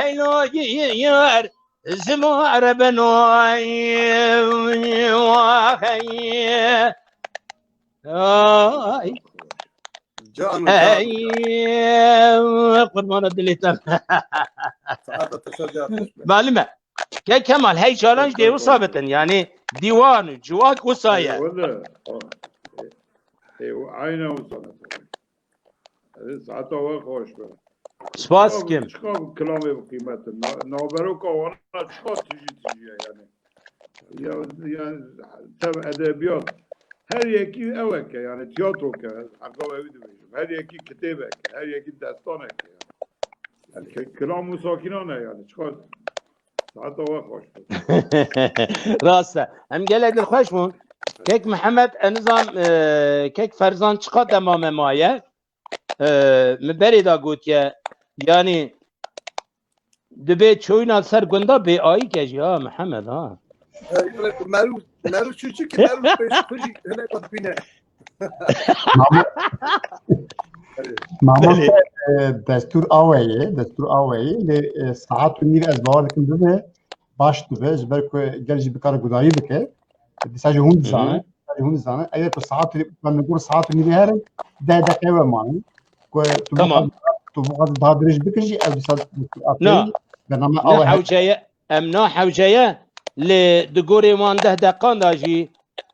heylo yar zimare beno. Ay, ay. Can, can. Ey, qurbana dilê te. Saete te şer can. Malum e. Ke Kemal, hey çalan ji dêwisa bitin. Yani diwan û civak wisa ye. Eyvallah. E, e, aynen wisa ne. E, saeta we xweş be. Spas kim. Çiqa kilamê bi qîmet in. Na-, naveroka wana çiqa tijî tijî ye yani. Ya, ya, tev edebiyat. Her yekî ew eke, yani tiyatro ke, heqa ew dibêjim. Her yekî kitêbek, her yekî destanek. Yani ke-, kilam û sakînan e yani. Çiqa saeta we xweş be. Rast e. Em gelek dilxweş bûn. Kek Mihemed, ez nizam, e, kek Ferzan çiqa dema me maye? E, min berê de gotiye, yani dibê çoyna ser gunda bê ayî ke jî ha Mihemed ha. Meru, meru çûçû ki meru pêş xwe jî hinek bîne. Mamoste, e, destûr awe ye, destûr awe ye, lê, e, saet û nîv ez bawer dikim bibe, baş dibe, ji ber ku gel jî bikare gudarî bike. Dîsa jî hûn Hı hı. dizanin, dîsa jî hûn dizanin. Eger ku saet, me gur saet û nîvê herin, deh deqe we mane. Ku tu Tamam. bixwazî, tu bixwazî daha dirêj bikir jî, ew dîsa Na. bername Na awe heye. hewceye, em na hewceye, lê di gorê wan deh deqan de jî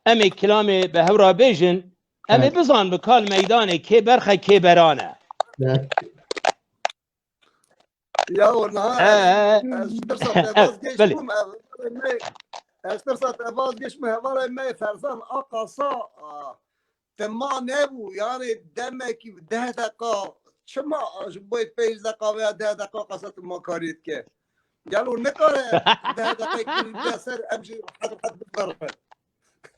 em ê kilamê bi hev re bêjin, em ê Evet. bizan bi kal meydanê kê berxe kê berane. Evet. Ya, niha He. ez, ez ji tirsa te Evet, belê. vazgeçbûm, ez, ez tirsa te vazgeçbûm, hevalê me Ferzan a qasa, a, te ma nebû, yani demekî deh deqa, çima ji bo pênc deqa veya deh deqa qasa tu ma karî dike? Gelo nikare deh deqe kiribe ser, em jî rehet rehet bigerin.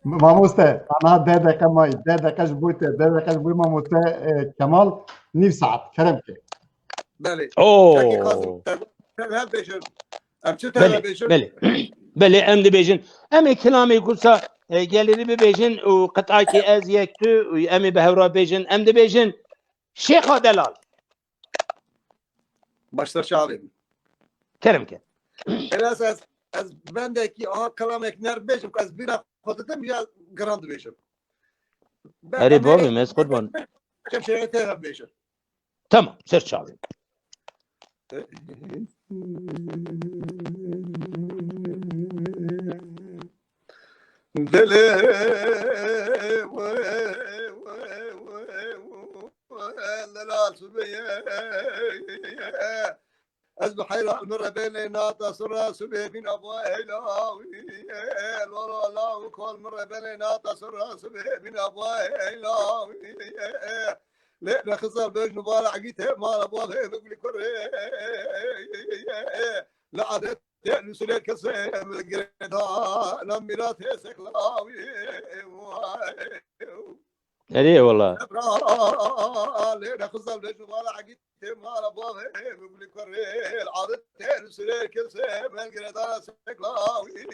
Mamoste, ana deh deqe may, deh deqe ji bo te, deh deqe ji bo mamoste, e, Kemal, nîv saet, kerem ke. Belê. Oo. Kekî Kazim, te, te ne bêjin? Em çi te Belê, bêjin? belê. Belê, em dibêjin. Em ê kilamê ku sa, e, gelirî bibêjin û qitayekî ez yek tu û em ê bi hev re bêjin. Em dibêjin, Şêxa delal. Baştir çavê min. Kerem ke. Biraz ez, ez bendekî aha kelamek ner bêjim, ez bîra xwe didim ya giran dibêjim. Erê bavê me, ez qurban. Çem şeye te bêjim. Tamam, ser çavê. Dilê we, we, we, we, we, Delal Subê ye. Ez bi heyran min re benê nata sura subê bîna bo eylawî. Lo, lo, la û kol min re benê nata sura subê bîna bo eylawî. Lê nexizan bêj nubara egî te mala bo hê bigulî kurê. Li adet Tê nusret kesê girêdana mîratê seklawî. Erê wala. Lê nexizan lê jubala egîtê mala bavê bibulî kurê. Adet tê nusret kesê girêdana seklawî.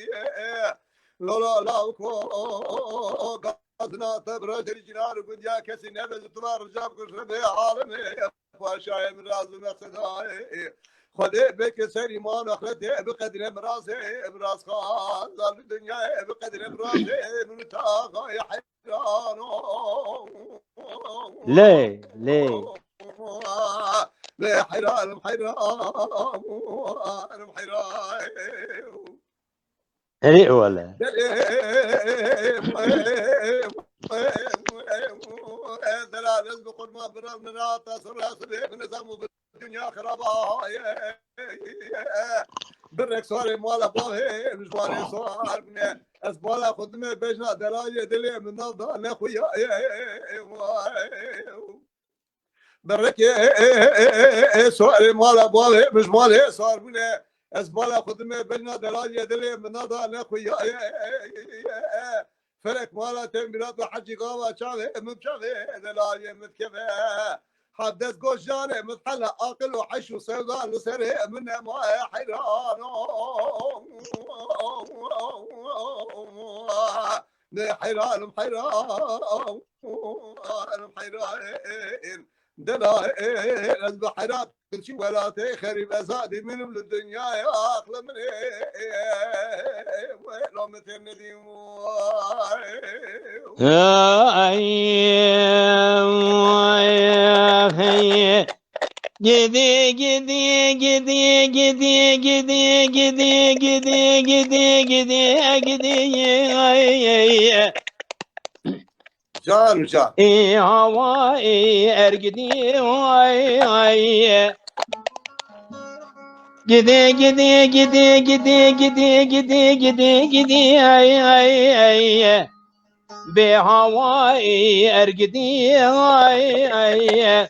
Lola lawko gazna te bira derî cinar gundiya kesî nebe ji tu ve ricab kuşre bê alemê. Paşayê miraz û meqsedayê. Xwedê beke serî man axretê bi qedrê mirazê, miraz xan zal bi dinyayê bi qedrê mirazê, min taxayê heyran o. Lê, lê. Lê heyran, heyran, heyran. Erê wele. Delal ez bi qurban biral min ra te sura sibê min zam û bi dinya xiraba ye. Birek sarê mala bavê min ji warê sar bine. Ez bala xwe dime bejna delayê dilê min nav da ne xuya ye. Berekê sorê mala bavê min ji malê sar bûne. Ez bala xwe dime bejna delaliyê dilê min nada ne xuyaye. Felek mala te mîrat û hecî gava çavê min çavê delaliyê min dikeve. Hevdes goş canê min hela aqil û heş û sewda li serê min nemaye heyran o. Ne heyran, heyran, heyran. Dela ez bi heyran çi welatê xerîb ezadî minim li dinyayê aqli min ê. Welo min tê nedî. Ay, ay, hey. Gidi, gidi, gidi, gidi, gidi, gidi, gidi, gidi, gidi, gidi, ay, ay, ay. Can, can. Ê hawa, ê ergidî, ay, ay. Gidi, gidi, gidi, ay, ay, ay. Bê hawa, ê ergidî, ay, ay.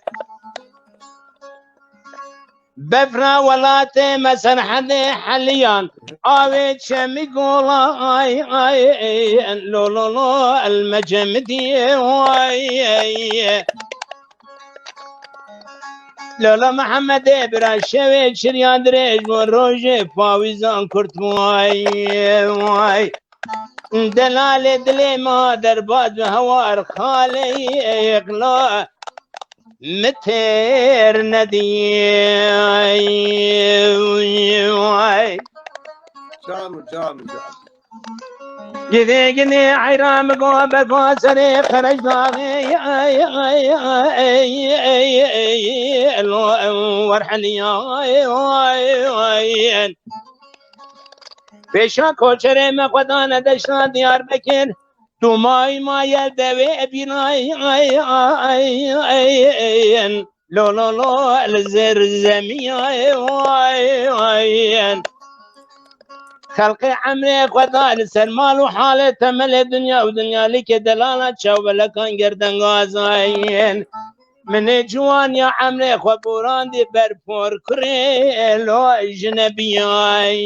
Befra welatê me serhedê heliyan, avê çemî gola, ay, ay, lo, lo, lo, el mecemidî, ay, ay. Lola Mehemedê bira şevê çirya dirêj bû, rojê pawîzan kurt bû, ay, ay. Delalê dilê ma derbas bi hewar xalê yê êqla mi têr nedî. Can û can û can. Gidê gidê heyra mi go berfa serê Qereşdaxê, ay, ay, ay, ay, ay, ay, lo, em werheliya, ay, ay, ay. Pêşa koçerê me xwe dane deşta Diyarbekir. Tu may maye devê bînay, ay, ay, ay, ay, lo, lo, lo, li zêr zemiyayê, ay, ay. Xelqê emrê xwe da li ser mal û halê temelê dinya û dinyalîkê delala çavbelekan gerdengazayên. Minê ciwaniya emrê xwe borandî ber por kurê lo jinebiyay.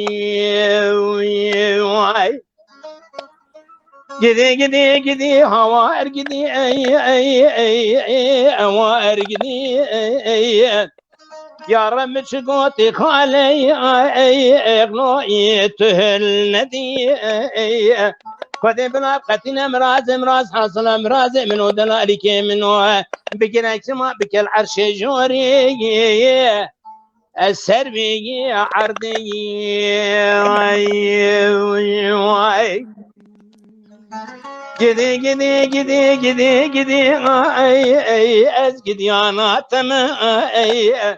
Gidî, gidî, gidî, hawa ergidî, ey, ey, ey, ey, ewa ergidî, ey, ey. Ya Reb, min çi gotî xalê, ey, ey, ey, tu hil nedî, ey, ey. Xwedê bila qetîne mirazê, miraz hasila mirazê min û delalîkê min o. Bigire çima bikel erşê jorê. Ez ser vê erdê yê, ay, ay. Gidê, gidê, gidê, gidê, gidê, ay, ay, ez gidiyana te me, ay, ay.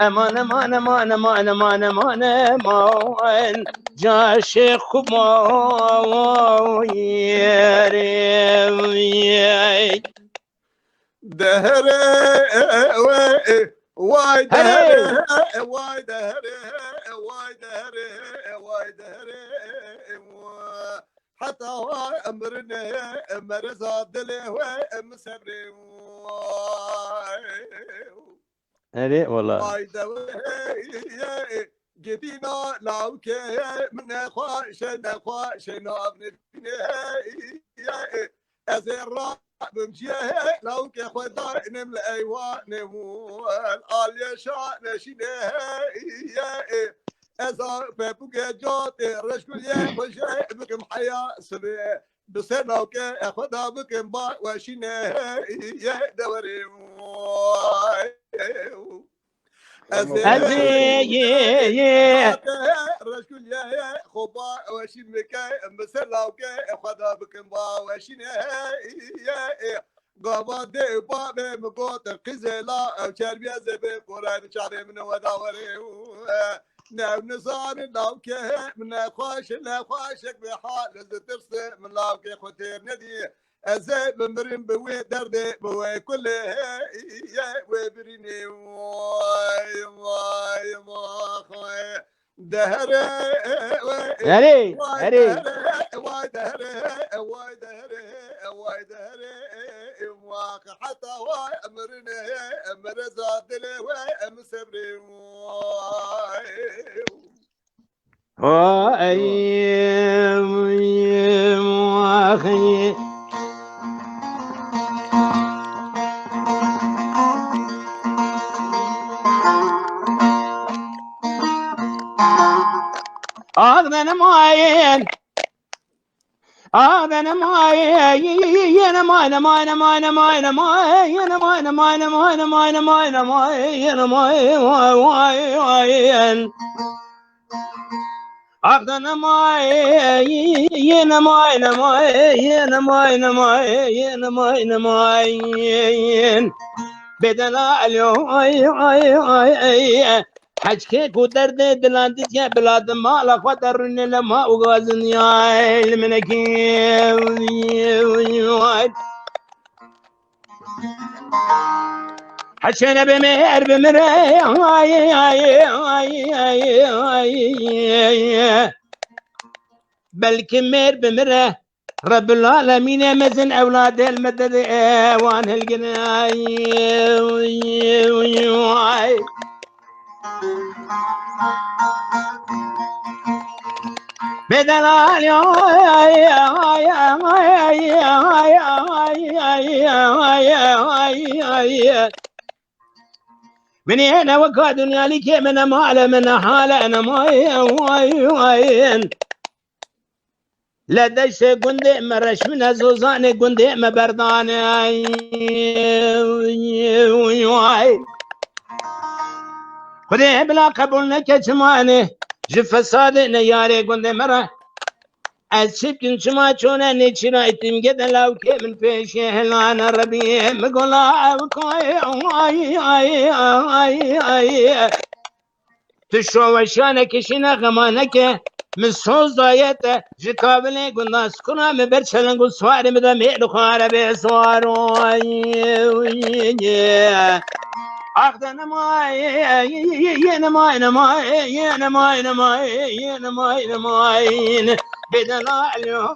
Eman, eman, eman, eman, eman, eman, eman. Caşê xwe mayerê. Dehere, way, dehere, way, dehere, way, dehere, way, dehere. Heta wa emrine, mereza dilê we, em sebrê. Erê, wala. Ay, dewe, ye, gedîna lawke, min nexweşe, nexweşe, nav nedîne, ye, ez ê rabim ciye, lawke xwe daynim li eywanê wan, aliyê şa neşîne, ye, ez a pepûke cotê, reşguliyê xwe jê bikim heya sibê. Bi ser lawke xwe da bikin ba weşîne ye dewerê. Ez ê, ez ê, ye, ye, ye. Reşgul ye, ye, xwe ba weşîn bike, bi ser lawke xwe da bikin ba weşîne ye. Gava dê û bavê min gotin, qîzê la ew çerbiye zê bê, qorayê min çavê min weda werê. New nizanin lawke, min nexweş, nexweşek bi hal, ez ditirsim, min lawkê xwe têr nedî. Ez ê bimirim bi wê derdê, bi wê kulê, ye wê birînê. Way, way, way, xwe. Dehere, we, erê, way, erê. Dehere, way, dehere, way, dehere, way, dehere, wax, heta way, emirine, emire zadile, we, em sebrê, way. Ay, ay, ay. Ağdan mayın. Ağdan mayın. Yine mayın, mayın, mayın, mayın, mayın. Yine mayın, mayın, mayın, mayın, mayın, mayın. Yine mayın, mayın, mayın. Axdan emay, yin emay, nemay, yin emay, nemay, yin emay, nemay, yin. Bedela alo, ay, ay, ay, ay. Heçke ku derdê dilan dizge bila di mala xwe de rûne lema û gazin ya, li min ekî. Heçene be mêr bimire, ay, ay, ay, ay. Belkî mêr bimire, Rebbil Alemînê mezin ewladê li mededê wan hilgine, ay, ay. Bedelal Biniyene weka dinyalîkê min e, male min e, hale ne mayen. Le deştê gundê me reşmine, zozanê gundê me berdane. Xwedê bila qebûl neke çimanê ji fesadê ne yarê gundê me re. Ez çi bikim, çima çone nêçîra îtîm gede lawkê min pêşê hilane rebiyê mi gola ew koyê. Ay, ay, ay, ay, ay. Tu şoveşaneke şîna xemaneke min soz daye te ji kavilê gunda skuna min ber çeleng û swarê min de mêr xware bê swar. Ay, ay, ay. Ax de nemay, yê nemay, nemay, yê nemay, nemay, yê nemay, nemay. Bêdela,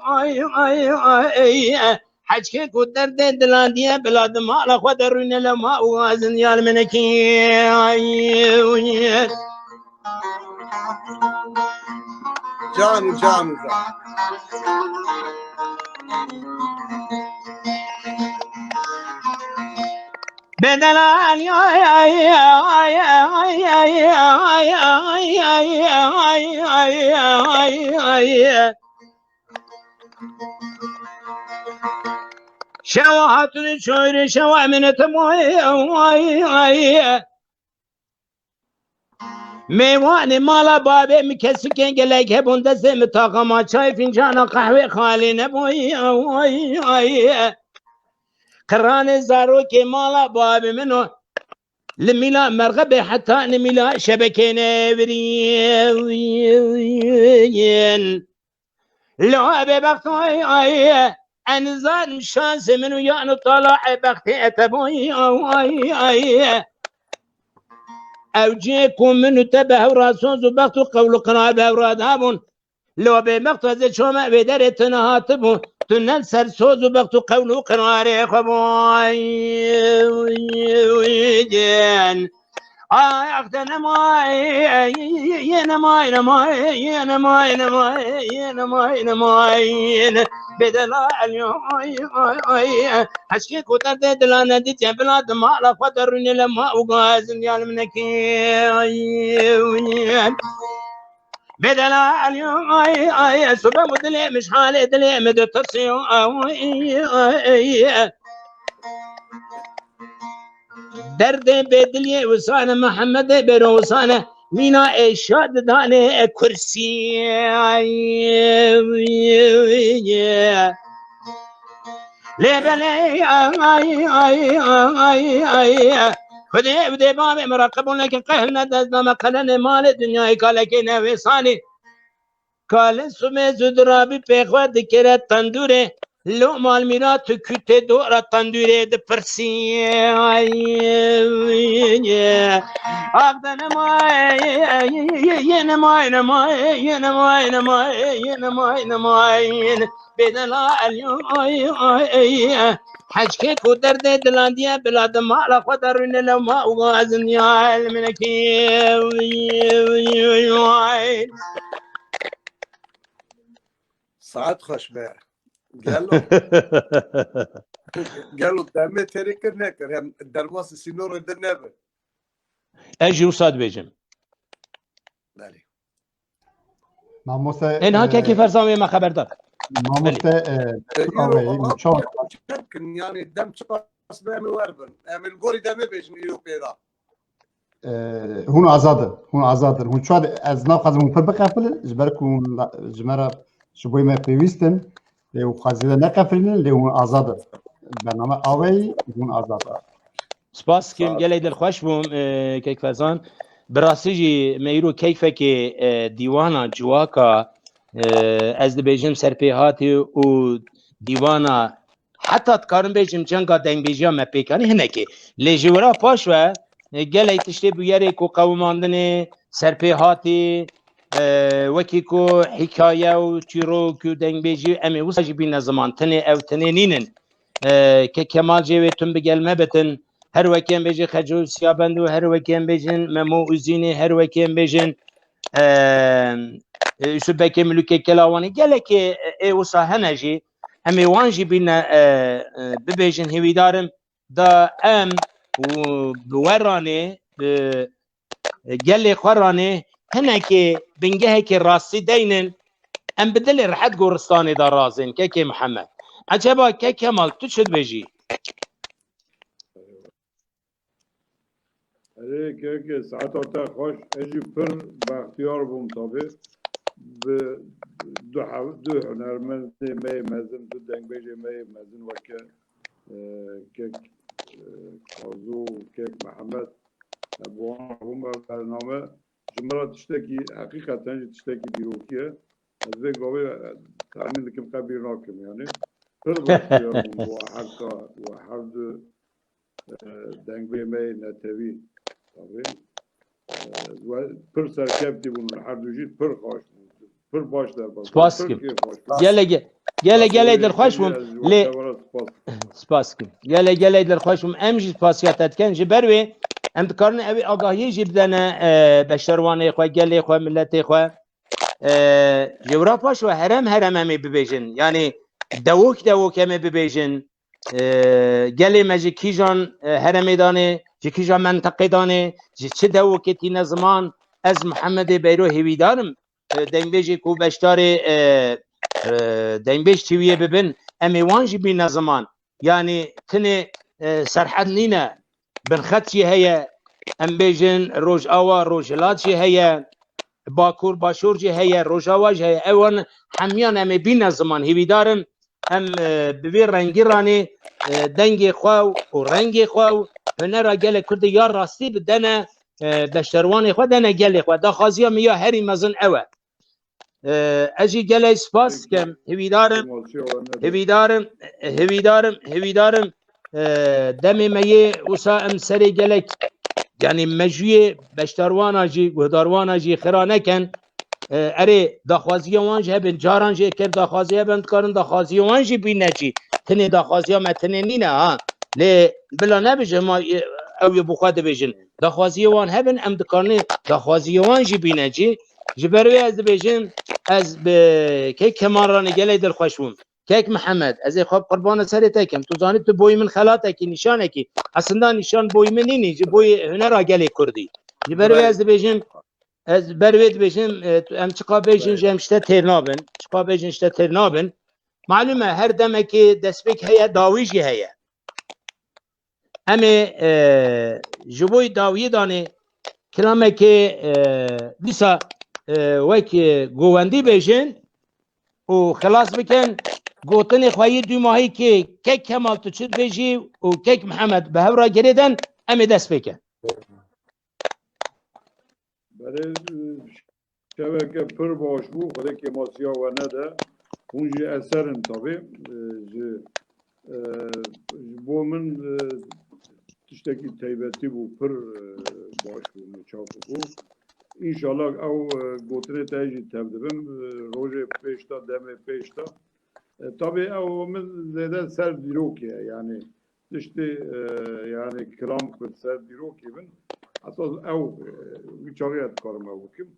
ay, ay, ay, ay. Heçkê ku derdê dilandiye bila di mala xwe de rûne le ma û azin yal minekî. Ay, ay. Can û can û can. Bedela ay, ay, ay, ay. Şewa hatun çoyre şewa minete moy, ay, ay. Mêvanê mala babê min kesikên gelek hebûn, destê min taxa ma çay, fincana qehwê xalî nebûyî. Ay, ay. Qiranê zarokê mala babê min o. Li mîla merxebê heta li mîla şebekê nevirîn. Lo bêbext ay, ay, en zalim şansê min û yan û tala e bextê e te boy, ay, ay. Ew cihê ku min û te bi hewra soz û bext û qewl û qirar bi hewra dabûn. Lo bêbext ez ê çome wê derê tu nehatibû. Tu ne li ser soz û bext û qewl û qirarê xwe boy. Ay, ax de nemay, yê nemay, nemay, yê nemay, nemay, yê nemay, nemay. Bêdela elyo, ay, ay, ay. Eşkê ku derdê dila nedîtiye bila di mala xwe de rûnê le ma û gazin ya li minekî. Ay, ay. Bêdela elyo, ay, ay. Subem û dilê min ji halê dilê min ditirsî, ay, ay, ay. Derdê bêdiliyê wisane, Mehemedê bêro wisane, mîna êşa didanê kursî. Lê belê, ay, ay, ay, ay, ay. Xwedê ew dê bavê min re qebûl neke, qehil ne dest dame qelenê malê dinyayê kalekê ne wêsanê. Kalin sumê zû dirabî pê xwe dikire tendûrê. Lo malmîra tu kûtê dora tendûrê dipirsî. Ay, ax de nemay, yê nemay, nemay, yê nemay, nemay, yê nemay, nemay. Bêdela elyo, ay, ay, ay. Heçkê ku derdê dilandiye bila di mala xwe de rûne lewma û gazin ya elminekî. Saet xweş be. Gelo. Gelo demê têrê kir nekir. Hem derbasî sînorê din nebe. Ez jî wisa dibêjim. Belê. Mamoste, Ên ha e, kekê Ferzan wê me xeber da. Mamoste, e, E, Destûr Aweyî, îro min çawa çek kin, yanî dem çiqas be em wer bin. Em li gorî demê bêjin îro pê da. E, hûn azad in, hûn azad in. Hûn çawa de, ez naxwazim hûn pir biqefilin, ji ber ku hûn la- ji me re ji bo me pêwîst in, lê hûn xwezî de neqefilînin, lê hûn azad in. Bername Aweyî, hûn azad in. Spas kim, Sağ ol. Gelek dilxweş bûm, e, kek Ferzan. Bi rastî jî me îro keyfekê, e, dîwana ciwaka, e, ez dibêjim serpêhatî û dîwana, heta dikarim bêjim cenga dengbêjiya me pêk anî hinekê. Lê ji wira paş ve, e, gelek tiştê bûyerê ku qewimandinê, serpêhatî, e, wekî ku hikaye û çîrok û dengbêjî em ê wisa jî bîne ziman. Tenê ew tenê nînin. E, ke Kemal jê wê tun bi gel me bitin. Her wekî em bêjin Xeco Siyabend û her wekî em bêjin Memo Uzînê, her wekî em bêjin e, e, Yusuf Bekê Milûkê Kelawanî, gelekê, e, ê wisa hene jî, em ê wan jî bîne, e, e, bibêjin, hêvîdarim da em û bi we ranê, bi gelê xwe ranê, hinekê bingehekê rastî deynin, em bi dilê rehet goristanê de razên, kekê Mihemed. Eceba kek Kemal, tu çi dibêjî? Erê kekê, saeta te xweş. Ez jî pir bextiyar bûm tabi. Bi du hev-, du hunermendê me yê mezin, du dengbêjê me yê mezin weke, e, kek, e, Kazo û kek Mihemed, e, bi wan bûm ev bername. Ji min re tiştekî, heqîqeten jî tiştekî dîrokî ye. Ez vê gavê, e, temîn dikim, qebîl nakim yani. Pir bextiyar bûm bi we her ka, we her du, e, dengbê me yê netewî. Tabii. E, we pir serkevtî bûn, her du jî pir xweş bûn. Pir baş derbas. Spas kim. Gelê ge-, gelê gelê dilxweş bûm. Lê spas kim. Gelê gelê dilxweş bûm. Em jî spasiya te dikin. Ji ber wê em dikarin ew agahiyê jî bidene, e, beşerwanê xwe, gelê xwe, miletê xwe. E, ji wira paş we herem herem em ê bibêjin. Yani dewok dewok em ê bibêjin. E, gelê me ji kîjan, e, heremê danê, ji kîjan menteqê danê, ji çi dewokê tîne ziman, ez Mihemedê Beyro hêvîdar im, e, dengbêjê ku beşdarê, e, e, dengbêj çiwiyê bibin, em ê wan jî bîne ziman. Yanî tinê, e, serhed nîne, binxet jî heye, em bêjin Rojava, Rojhilat jî heye, Bakur, Başûr jî heye, Rojava jî heye. Ewan hemiyan em ê bîne ziman. Hêvîdar im em, e, bi vê rengî ranê, e, dengê xwe û rengê xwe û hunera gelê Kurdê ya rastî bidene, e, beşderwanê xwe, dene gelê xwe. Daxwaziya min ya herî mezin ew e. E, ez jî gelek spas dikim. Hêvîdar im, hêvîdar im, hêvîdar im, hêvîdar im, e, demê me yê wisa em serê gelek, yanî mejûyê beşdarwana jî, guhdarwana jî xira nekin. E, erê, daxwaziya wan jî hebin, caran jî eker daxwazî hebin, dikarin daxwaziya wan jî bîne cî. Tinê daxwaziya me tinê nîne ha. Lê bila nebêje ma, e, ew yê bi xwe dibêjin. Daxwaziya wan hebin, em dikarin daxwaziya wan jî bîne cî. Ji ber wê ez dibêjim, ez bi kek Kemal ranê gelek dilxweş bûm. Kek Mihemed, ez ê xwe bi qurbana serê te kim. Tu zanî tu boyî min xelatekî, nîşanekî. Aslında nîşan boyî min nînî, ji boyî hunera gelê Kurdî. Ji ber wê ez dibêjim, ez ber wê dibêjim, e, tu, em çiqa bêjin jî em ji te têr nabin. Çiqa bêjin ji te têr nabin. Malûm e, her demekê destpêk heye, dawî jî heye. Em ê, e, ji bo dawiyê danê kilamekê, e, dîsa, e, wek, e, govendî bêjin û xilas bikin. Gotinê xwe yê dûmahî kê kek Kemal tu çi dibêjî û kek Mihemed bi hev re girêdin, em ê dest pê kin. Belê, şeveke pir baş bû. Xwedê kêmasiya we nede. Hûn jî eser in tabi. E, ji, e, ji bo min, e, tiştekî teybetî bû. Pir, e, baş bû min çav bû. Înşallah ew, e, gotinê te jî tev dibim. E, rojê pêş de, demê pêş de. E, tabi ew min zêde ser dîrokê ye. Yani tiştê, e, yani kilam ku ser dîrokê bin, esas ew, e, wî çaxê ez dikarim ew bikim.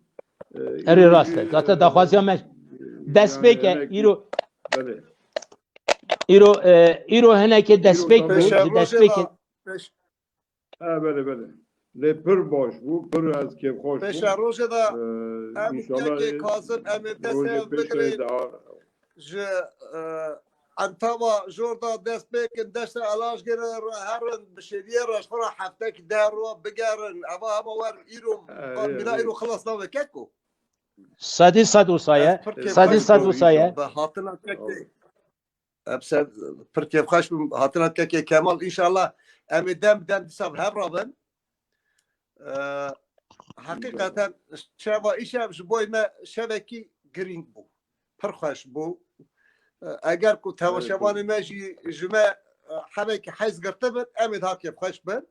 E, Erê rast e. Zaten daxwaziya me destpêk e. Îro, belê. Îro, e, îro hinekê destpêk bû. Destpêkê. Ha, belê, belê. Lê pir baş bû, pir ez kêfxweş bûm. Pêşa rojê de em û kekê Kazim em ê destê ev bigirin. Ji, e, Entava jor de dest pê kin, deşta Elajgirê re herin, bi şêriyê re ji xwe re heftek deh roj bigerin. Eva hema werin îro, mîna îro xilas nabe keko. Sedî sed wisa ye. Sedî sed wisa ye. Bi hatina kekê. Em ser pir kêfxweş bûm hatina kekê Kemal. Înşallah em ê dem dem dîsa bi hev rabin. Ee, heqîqeten şeva îşev ji bo me şevekî girîng bû. Pir xweş bû. Ee, eger ku temaşevanê me jî ji me, e, hevekî hez girtibin, em ê daha kêfxweş bin.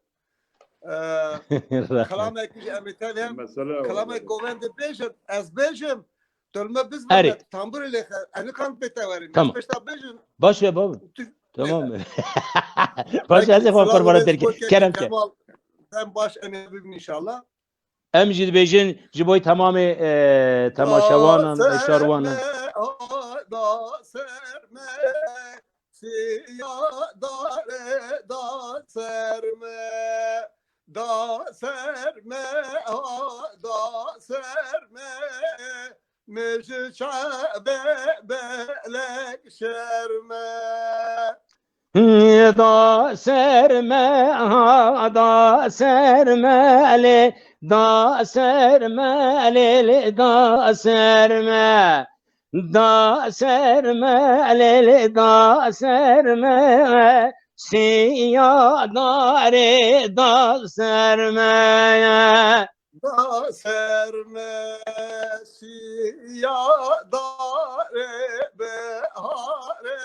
Ee, kilamekî ji em ê tevêm. Kilamek govendê bêjin, ez bêjim. Tu li me bizve, tu tamburê lê xe, ez nikan pê te werim. Tamam. Pêşta bêjin. Baş e baba. Tamam. Baş e, ez ê xwe qurbana derkê. Kerem ke. Dem baş em ê bibin înşallah. Em jî dibêjin ji bo temamê, e, temaşewanan, beşdarwanan. Da ser me, ha, da ser me, siya dare da ser me, da ser me, ha, da ser me, min ji çavê belek şerm e. Da ser me, ha, da ser me, lê da ser me, lê, lê da ser me. Da ser me, lê, lê da ser me, siya darê da ser me. Da ser me, siya darê beharê,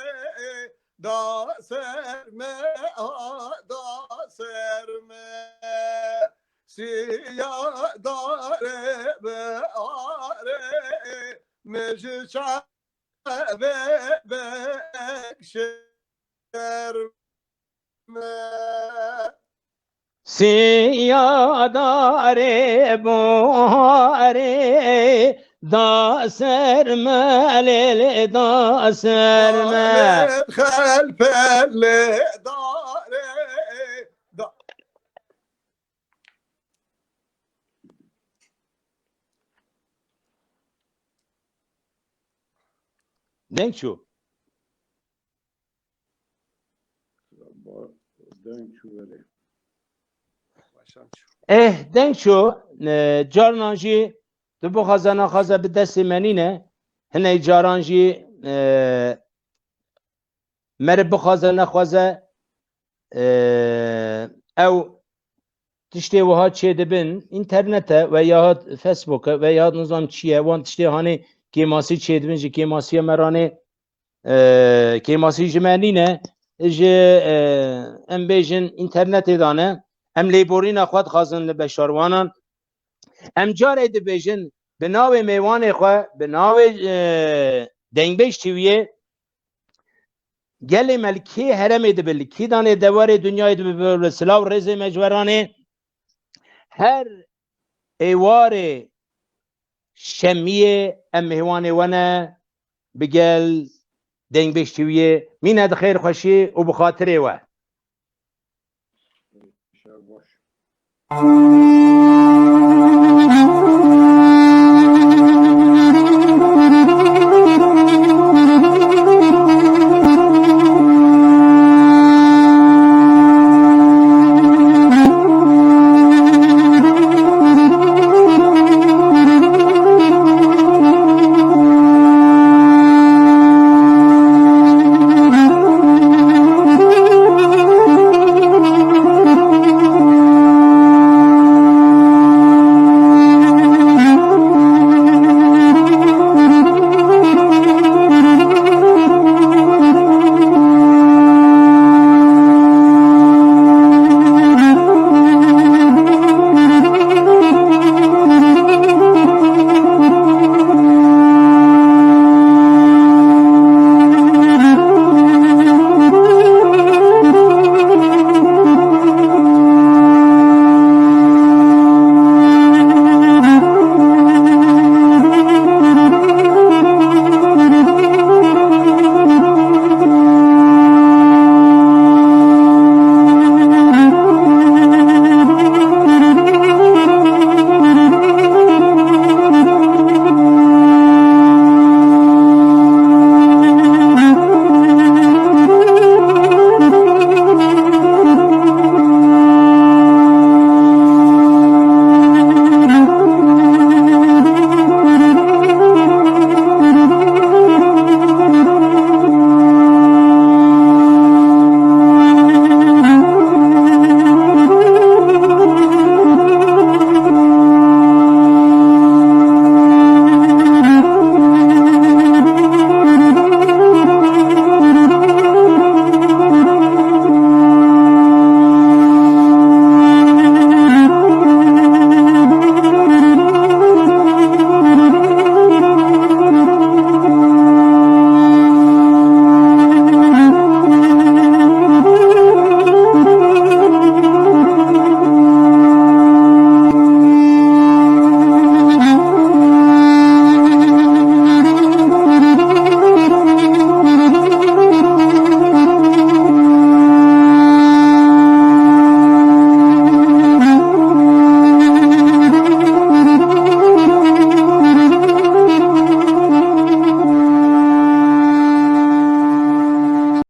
da ser me, ha, da ser me, siya darê beharê, min ji çavê belek şerm e. Siya darê buharê da ser me, lê, lê da ser me. Xelpelê darê da. Deng çû. Deng çû werê. Eh, deng çû, e, carnan jî tu bixwaze naxwaze bi destê me nîne. Hinek caran jî, e, meriv bixwaze nexwaze, e, ew tiştê wiha çêdibin, înternete ve ya Facebooke ve ya nizam çi ye, wan tiştê hanê kêmasî çêdibin, ji kêmasiya me ranê, e, kêmasî ji me nîne, ji, e, em bêjin înternetê de ne. Em lêborîna xwe dixwazin li beşarwanan. Em carê dibêjin bi navê mêvanê xwe, bi navê, e, Dengbêj T V'yê, gelê me li kê heremê dibe, li kî danê dewarê dinyayê dibe, bi silav rêzê me ji we ranê. Her êwarê şemiyê em mêvanê we ne, bi gel Dengbêj T V'yê. Mîne di xêr xweşî û bi xatirê we. Şev baş.